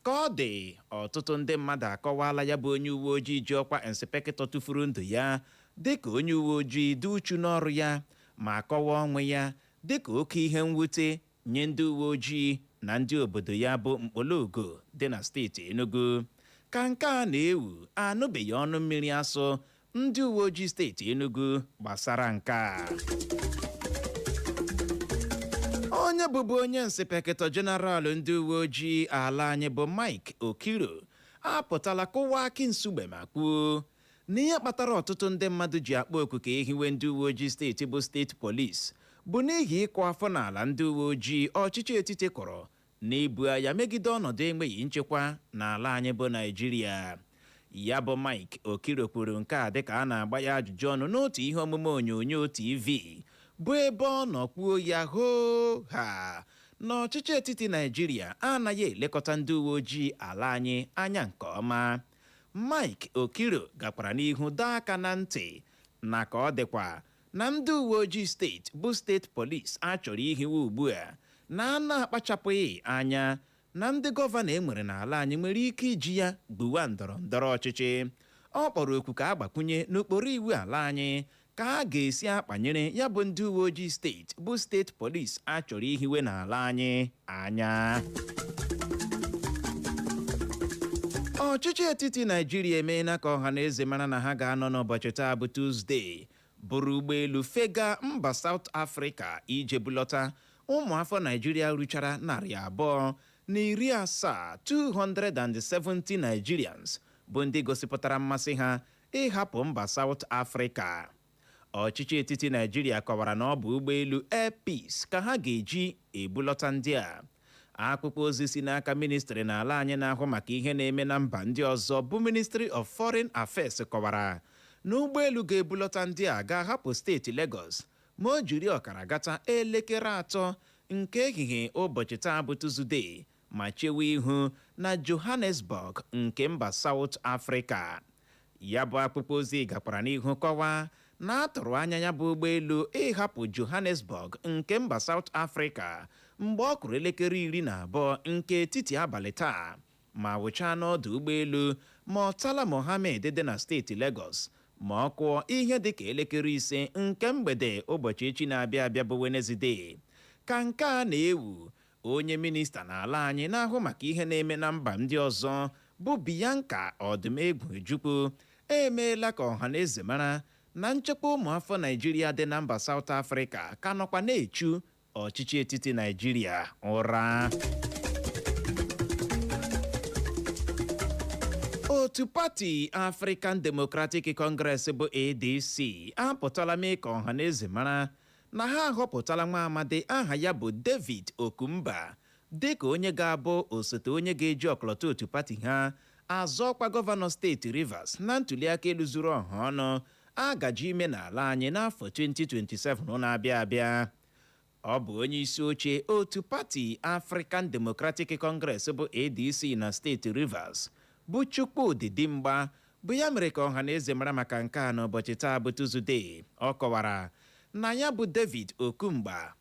Ka ọ dị, ọtụtụ ndị mmadụ akọwala ya bụ onye uwe ojii ji ọkwa inspector tụfuru ndụ ya dịka onye uwe ojii dị uchu n'ọrụ ya, ma kọwaa ọnwụ ya dịka oke ihe mwute nye ndị uwe ojii na ndị obodo ya bụ Mkpologo dị na steeti Enugu. Ka nke a na-ewu, anụbeghị ọnụ mmiri asụ ndị uwe ojii steeti Enugu gbasara nke a. Onye bụbu onye inspector general ndị uwe ojii ala anyị bụ Mike Okiro apụtala kụwa akị nsugbe ma kwuo na ihe kpatara ọtụtụ ndị mmadụ ji akpọ oku ka ehiwe ndị uwe ojii steeti bụ state police bụ n'ihi ịkụ afọ n'ala ndị uwe ojii ọchịchị etiti kọrọ na ibu agha megide ọnọdụ enweghị nchekwa n'ala anyị bụ Naijiria. Ya bụ Mike Okiro kwuru nke a dịka a na-agba ya ajụjụ ọnụ n'otu ihe omume onyonyo TV, bụ ebe ọ nọ kwuo ya hoo ha na ọchịchị etiti Naijiria anaghị elekọta ndị uwe ojii ala anyị anya nke ọma. Mike Okiro gakwara n'ihu dọọ aka na ntị na ka ọ dịkwa na ndị uwe ojii steeti bụ state police a chọrọ ihiwe ugbu a na a na-akpachapụghị anya, na ndị gọvanọ e nwere n'ala anyị nwere ike iji ya gbuwa ndọrọ ndọrọ ọchịchị. Ọ kpọrọ oku ka a gbakwunye n'ụkpụrụ iwu ala anyị ka a ga-esi akpanyere ya bụ ndị uwe ojii steeti bụ state police a chọrọ ihiwe n'ala anyị anya. Ọchịchị etiti Naijiria emeela ka ọha na eze mara na ha ga-anọ n'ụbọchị taa bụ Tuzdee bụrụ ụgbọelu fega mba South Africa ije bulọta ụmụ afọ Naijiria ruchara 270, 270 Nigerians, bụ ndị gosipụtara mmasị ha. Ịhapụ mba South Africa. Ọchịchị etiti Naijiria kọwara na ọ bụ ụgbọelu Air Peace ka ha ga-eji ebulọta ndị a. Akwụkwọ ozi si n'aka ministri n'ala anyị na-ahụ maka ihe na-eme na mba ndị ọzọ, bụ Ministry of Foreign Affairs, kọwara na ụgbọelu ga-ebulọta ndị a ga-ahapụ steeti Lagos ma o jiri ọkara gata elekere 3 nke ehihie ụbọchị taa bụ Tuzdee, ma chewe ihu na Johannesburg nke mba South Africa. Ya bụ akwụkwọ ozi gakwara n'ihu kọwaa na a tụrụ anya ya bụ ụgbọelu ịhapụ Johannesburg nke mba South Africa mgbe ọ kụrụ elekere 12 nke etiti abalị taa, ma wụchaa n'ọdụ ụgbọelu Murtala Mohammed dị na steeti Lagos ma ọ kụọ ihe dịka elekere 5 nke mgbede ụbọchị echi na-abịa abịa, bụ Wenezide. Ka nke a na-ewu, onye minista n'ala anyị na-ahụ maka ihe na-eme na mba ndị ọzọ, bụ Bianca Odumegwu Ojukwu, emeela ka ọha na eze mara na nchekwa ụmụafọ Naijiria dị na mba South Africa ka nọkwa na-echu ọchịchị etiti Naijiria ụra. Otu pati African Democratic Congress, bụ ADC, apụtala mee ka ọha na eze mara na ha ahọpụtala nwa amadi aha ya bụ David Okumba dịka onye ga-abụ osote onye ga-eji ọkọlọtọ otu pati ha azọ ọkwa gọvanọ steeti Rivers na ntuliaka elu zuru ọha ọnụ agaji ime n'ala anyị n'afọ 2027 na-abịa abịa. Ọ bụ onye isi oche otu pati African Democratic Congress, bụ ADC, na steeti Rivers, bụ Chukwudi Dimgba, bụ ya mere ka ọha na eze mara maka nke a n'ụbọchị taa bụ Tuzudee. Ọ kọwara na ya bụ David Okumba,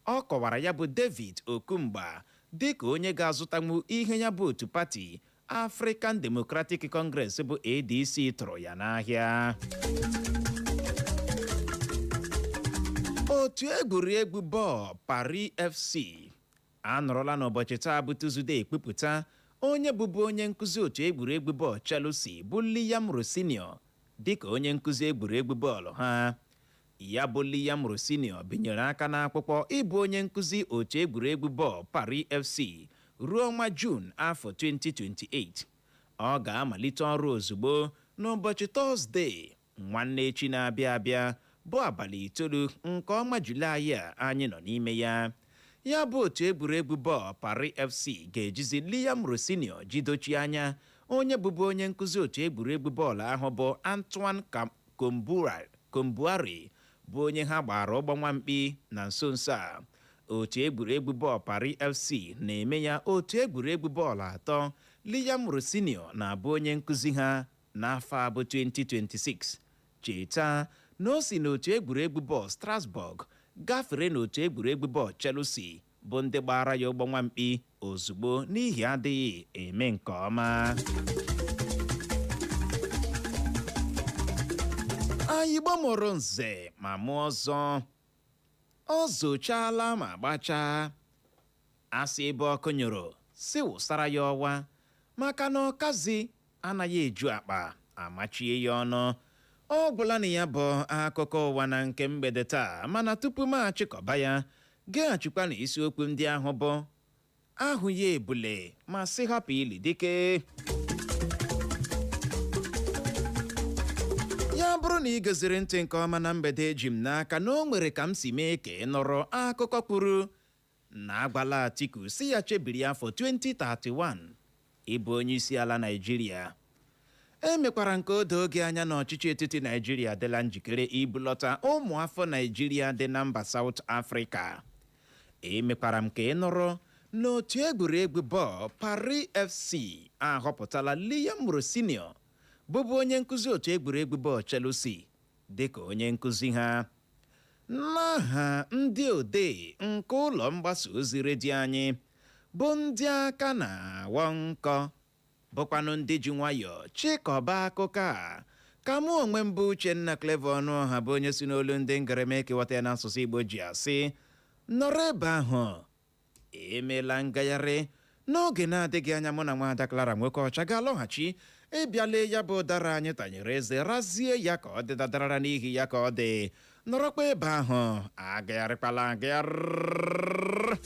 ọ kọwara ya bụ David Okumba dịka onye ga-azụtanwu ihe ya bụ otu pati African Democratic Congress, bụ ADC, tụrụ ya n'ahịa. Otu egwuregwu bọọlụ Paris FC anọrọla n'ụbọchị taa bụ Tuzudee kpụpụta onye bụbu onye nkụzi otu egwuregwu bọọlụ Chelsea, bụ Liam Rosenior, dịka onye nkụzi egwuregwu bọọlụ ha. Ya bụ Liam Rosenior binyere aka n'akwụkwọ ịbụ onye nkụzi otu egwuregwu bọọlụ Paris FC ruo ọnwa Juun afọ 2028. Ọ ga-amalite ọrụ ozugbo n'ụbọchị Tọzdee nwanne echi na-abịa abịa, bụ abalị 9 nke ọnwa Julaị a anyị nọ n'ime ya. Ya bụ otu egwuregwu bọọlụ Paris FC ga-ejizi Liam Rosenior jidochie anya onye bụbu onye nkụzi otu egwuregwu bọọlụ ahụ, bụ Antoine Kombouare, bụ onye ha gbara ụgbọ nwamkpi na nso nso a. Otu egwuregwu bọọlụ Paris FC na-eme ya otu egwuregwu bọọlụ atọ Liam Rosenior na-abụ onye nkụzi ha n'afọ a bụ 2026. Cheta na o si n'otu egwuregwu bọọlụ Strasbourg gafere n'otu egwuregwu bọọlụ Chelsea, bụ ndị gbara ya ụgbọ nwamkpi ozugbo n'ihi adịghị eme nke ọma. Ayigbo mụrụ nze ma mụọ ọzọ, ọ zochala ma gbachaa. Asị ebe ọkụ nyụrụ si wụsara ya ọwa, maka na ọkazi anaghị eju akpa amachie ya ọnụ. Ọ gwụla na ya bụ akụkọ ụwa na nke mgbede taa, mana tupu m achịkọba ya, geghachikwa na isiokwu ndị ahụ bụ ahụ ya ebule ma sị hapụ ili dike. Ya bụrụ na ị goziri ntị nke ọma na mgbede, eji m n'aka na o nwere ka m si mee ka ị nụrụ akụkọ kwuru na agwala Atiku si ya chebiri afọ 2031 ịbụ onye isi ala Naịjirịa. Emekwara nke o doo oge anya na ọchịchị etiti Naijiria adịla njikere ibulọta ụmụ afọ Naijiria dị na mba South Africa. Emekwara m ka ị nụrụ n'otu egwuregwu bọọlụ Paris FC ahọpụtala Liam Rosenior, bụbu onye nkụzi otu egwuregwu bọọlụ Chelsea, dịka onye nkụzi ha. N'aha ndị odee nke ụlọ mgbasa ozi redio anyị, bụ ndị aka na-awọ nkọ, bụkwanụ ndị ji nwayọọ chịkọba akụkọ a, ka mụ onwe m bụ Uchenna Clever Ọnụọha, bụ onye si n'olu ndị ngereme kewata ya n'asụsụ Igbo, ji asị nọrọ ebe ahụ, emeela ngagharị. N'oge na-adịghị anya, mụ na nwaada Clara Nwoke Ọcha ga-alọghachi ịbịa lee ya bụ ụdara anyị tanyere eze, razie ya ka ọ dị dadarara n'ihi ya ka ọ dị. Nọrọkwa ebe ahụ, agagharịkwala agagharị.